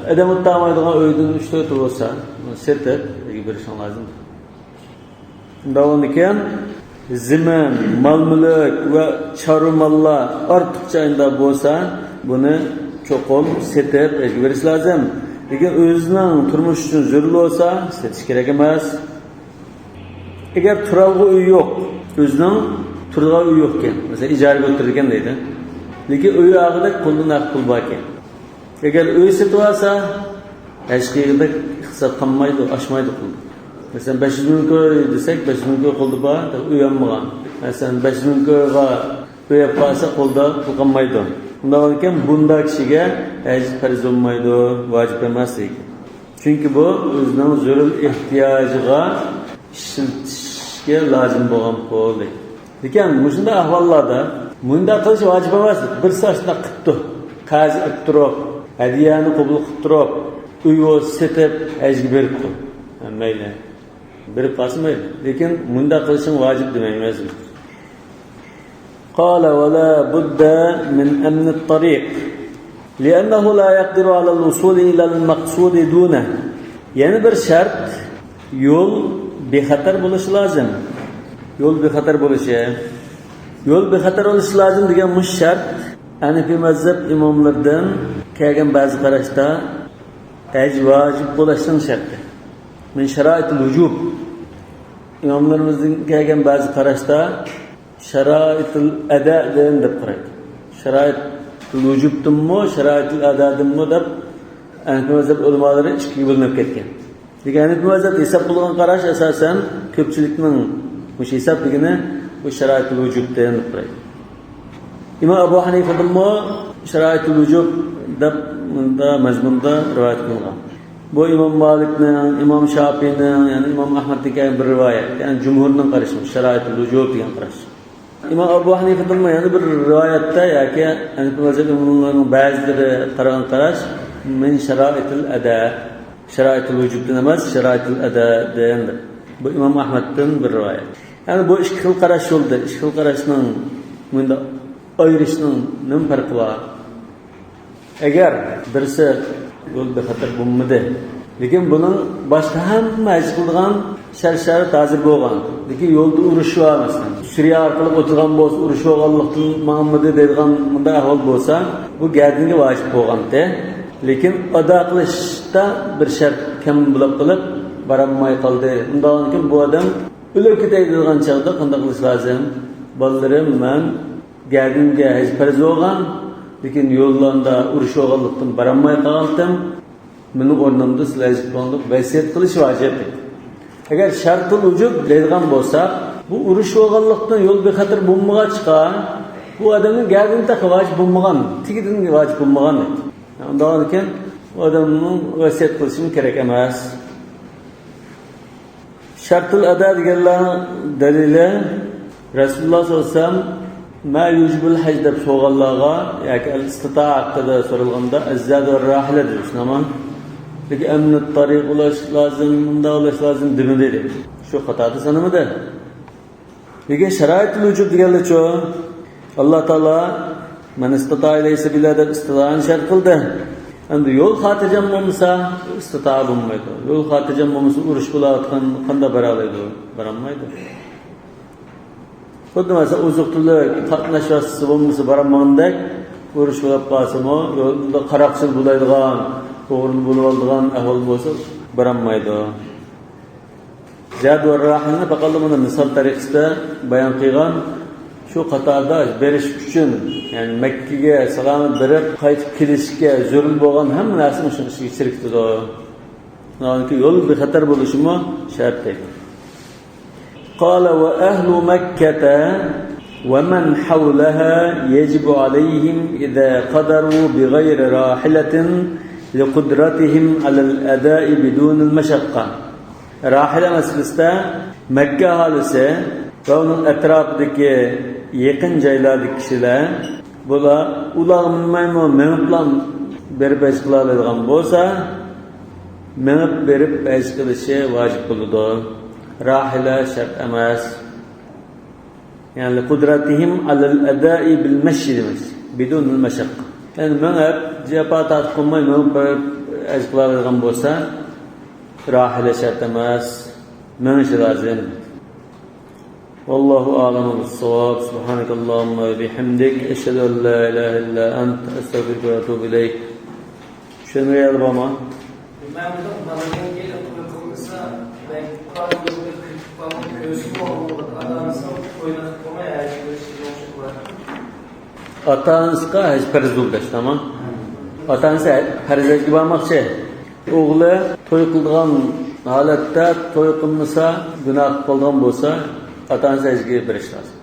ئادەم ئولتۇرمايدىغان ئۆيدىن ئۈچ تۆت بولسا، ئۇنى سېتىپ ئۆيگە بېرىشىڭ لازىم. شۇنداق بولغاندىكىن زېمىن، مال-مۈلۈك ۋە چارۋا ماللار ئارتۇقچە ئاينىدا بولسا، بۇنى چوقۇم سېتىپ ھەجگە بېرىش لازىم. لېكىن ئۆزىنىڭ تۇرمۇش ئۈچۈن زۆرۈر بولسا، سېتىش كېرەك ئەمەس. ئەگەر تۇرالغۇ ئۆي يوق، ئۆزىنىڭ تۇرىدىغان ئۆيى يوقكەن، مەسىلەن، ئىجارىگە ئولتۇرىدىكەن دەيدۇ. لېكىن ئۆي ئاغىدەك قولىدا نەق پۇل باركەن. ئەگەر ئۆي سېتىۋالسا، ھەج قىلغۇدەك ئىقتىساد قالمايدۇ، ئاشمايدۇ قۇلدا. مەسىلەن، بەش يۈز مىڭ كوي دېسەك، بەش يۈز مىڭ كوي قۇلدا بار، ئۆي ئالمىغان. مەسىلەن، بەش يۈز مىڭ كويغا ئۆي ئېلىپ قالسا، قۇلدا پۇل قالمايدۇ. ئۇنداق ئىكەن، بۇنداق كىشىگە ھەج پەرز بولمايدۇ، ۋاجىپ ئەمەس دېگەن. چۈنكى بۇ ئۆزىنىڭ زۆرۈر ئېھتىياجىغا ئىشلىتىشكە لازىم بولغان پۇل. لېكىن مۇشۇنداق ئەھۋاللاردا مۇنداق قىلىش ۋاجىپ ئەمەس. بىرسى ئاشۇنداق قىپتۇ. قەرز ئېلىپ تۇرۇپ، ھەدىيەنى قوبۇل قىلىپ تۇرۇپ، ئۆي بولسا سېتىپ، ھەجگە بېرىپتۇ. ھە، مەيلى. بېرىپ قالسا مەيلى. لېكىن مۇنداق قىلىشىڭ ۋاجىپ دېمەيمىز. قال: ولا بد من أمن الطريق، لأنه لا يقدر على الوصول إلى المقصود دونه. يەنە بىر شەرت، يول بىخەتەر بولۇشى لازىم. يول بىخەتەر بولۇشى. يول بىخەتەر بولۇشى لازىم دېگەن مۇشۇ شەرت ھەنىفىي مەزھەپ ئىماملىرىدىن كەلگەن بەزى قاراشتا ھەج ۋاجىپ بولۇشنىڭ شەرتى. من شرائط الوجوب. ئىماملىرىمىزدىن كەلگەن بەزى قاراشتا شرائط الأداءدىن دەپ قارايدۇ. شرائط الوجوبتىنمۇ، شرائط الأدادىنمۇ دەپ ھەنىفىي مەزھەپ ئۆلىمالىرى ئىككىگە بۆلۈنۈپ كەتكەن. لېكىن ھەنىفىي مەزھەپ ھېساب قىلغان قاراش ئاساسەن كۆپچىلىكنىڭ مۇشۇ ھېساب دېگىنى بۇ شرائط الوجوبتىن دەپ قارايدۇ. ئىمام ئەبۇ ھەنىفىدىنمۇ شرائط الوجوب دەپ مۇندا مەزمۇندا رىۋايەت قىلىنغان. بۇ ئىمام مالىكنىڭ، ئىمام شاپىئىنىڭ، يەنى ئىمام ئەھمەدتىن كەلگەن بىر رىۋايەت. يەنى جۇمھۇرنىڭ قارىشى شرائط الوجوب دېگەن قاراش. ئىمام ئەبۇ ھەنىفىدىنمۇ يەنە بىر رىۋايەتتە ياكى ھەنىفىي مەزھەپ ئىماملىرىنىڭ بەزىلىرى قارىغان قاراش من شرائط الأداء. شرائط الوجوبتىن ئەمەس، شرائط الأدادىن. بۇ ئىمام ئەھمەدتىن بىر رىۋايەت. يەنى بۇ ئىككى خىل قاراش يولدا، ئىككى خىل قاراشنىڭ مۇنداق ئايرىشنىڭ نېمە پەرقى بار؟ ئەگەر بىرسى يول بىخەتەر بولمىدى، لېكىن بۇنىڭ باشقا ھەممە ھەج قىلىدىغان شەرت-شارائىت ھازىر بولغان، لېكىن يولدا ئۇرۇش بار، مەسىلەن، سۈرىيە ئارقىلىق ئۆتىدىغان بولسا، ئۇرۇش بولغانلىقتىن ماڭمىدى دەيدىغان مۇنداق ئەھۋال بولسا، بۇ گەردىنگە ۋاجىپ بولغانتى. لېكىن ئادا قىلىشتا بىر شەرت كەم بولۇپ قېلىپ، بارالماي قالدى. ئۇنداقتىن كېيىن بۇ ئادەم ئۆلۈپ كېتەي دېگەن چاغدا قانداق قىلىش لازىم؟ بالىلىرىم، مەن گەردىنگە ھەج پەرز بولغان، لېكىن يوللاردا ئۇرۇش بولغانلىقتىن بارالماي قالغانتىم. مېنىڭ ئورنۇمدا سىلەر ھەج قىلىڭ دەپ ۋەسىيەت قىلىش ۋاجىپ. ئەگەر شەرتۇل ۋۇجۇب دەيدىغان بولساق، بۇ ئۇرۇش بولغانلىقتىن يول بىخەتەر بولمىغاچقا، بۇ ئادەمنىڭ گەردىنى تېخى ۋاجىپ بولمىغان، تېگىدىن ۋاجىپ بولمىغان. ئۇنداقكەن، ئۇ ئادەمنىڭ ۋەسىيەت قىلىشىمۇ كېرەك ئەمەس. شەرتۇل ئەدا دېگەنلەرنىڭ دەلىلى، رەسۇلۇللاھ سەللەللاھۇ ئەلەيھى ۋەسەللەم ما يۇجىبۇل ھەج دەپ سورىغانلارغا ياكى ئەل ئىستىتائە ھەققىدە سورالغاندا، ئەززادۇ ۋەر راھىلە دېدى، شۇنداقمۇ؟ لېكىن ئەمنىت تارىق بولۇش لازىم، مۇنداق بولۇش لازىم دېمىدى، دېدى. شۇ خاتادا سانىمىدى. لېكىن شارائىتۇل ۋۇجۇب دېگەنلەرچۇ؟ ئاللاھ تائالا مەن ئىستىتائە ئىلەيھى سەبىلە دەپ ئىستىتائەنى شەرت قىلدى. ئەمدى يول خاتىرجەم بولمىسا، ئىستىتائە بولمايدۇ. يول خاتىرجەم بولمىسا، ئۇرۇش بولاۋاتقان قانداق بارالايدۇ؟ بارالمايدۇ. خۇددى مەسىلەن، ئوزۇق-تۈلۈك قاتناش ۋاسىتىسى بولمىسا بارالمىغاندەك، ئۇرۇش بولاپ قالسىمۇ، يولدا قاراقچىل بولايدىغان، ئوغرىلىق بولۇۋالىدىغان ئەھۋال بولسا بارالمايدۇ. زاد ۋە راھىلنى پەقەتلا مانا مىسال تەرىقىسىدە بايان قىلغان. شۇ قاتاردا بېرىش ئۈچۈن، يەنى مەككىگە سالامەت بېرىپ قايتىپ كېلىشكە زۆرۈر بولغان ھەممە نەرسە مۇشۇنىڭ ئىچىگە كىرىپ كېتىدۇ. چۈنكى يول بىخەتەر بولۇشىمۇ شەرت دەيدۇ. قال وأهل مكة ومن حولها يجب عليهم إذا قدروا بغير راحلة لقدرتهم على الأداء بدون المشقة. راھىلە مەسىلىسىدە مەككە ئاھالىسى ۋە ئۇنىڭ ئەتراپىدىكى يېقىن جايلاردىكى كىشىلەر، بۇلار ئۇلارغا مىنمەيمۇ مېڭىپلا بېرىپ ھەج قىلالايدىغان بولسا، مېڭىپ بېرىپ ھەج قىلىشى ۋاجىپ بولىدۇ. راھىلە شەرت ئەمەس. يەنى لقدرتهم على الأداء بالمشي دېمەكچى. بدون المشقة. يەنى مېڭىپ، جاپا تارتىپ قىلماي مېڭىپ بېرىپ ھەج قىلالايدىغان بولسا، راھىلە شەرت ئەمەس. مېڭىشى لازىم. والله أعلم بالصواب. سبحانك اللهم وبحمدك، أشهد أن لا إله إلا أنت، أستغفرك وأتوب إليك. چۈشەنمىگەن يەرلەر بارمۇ؟ ئاتا-ئانىسىغا ھەج پەرز بولدى، تامام. ئاتا-ئانىسى پەرز ھەجگە بارماقچى. ئوغلى توي قىلىدىغان ھالەتتە توي قىلمىسا، گۇناھ قىلىپ قالغان بولسا، ئاتا-ئانىسى ئەجرىگە بېرىش لازىم.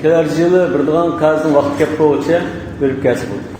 كېلەر يىلى بېرىدىغان قەرزنى ۋاقتى كەپ بولغۇچە بۆلۈپ كەلسە بولىدۇ.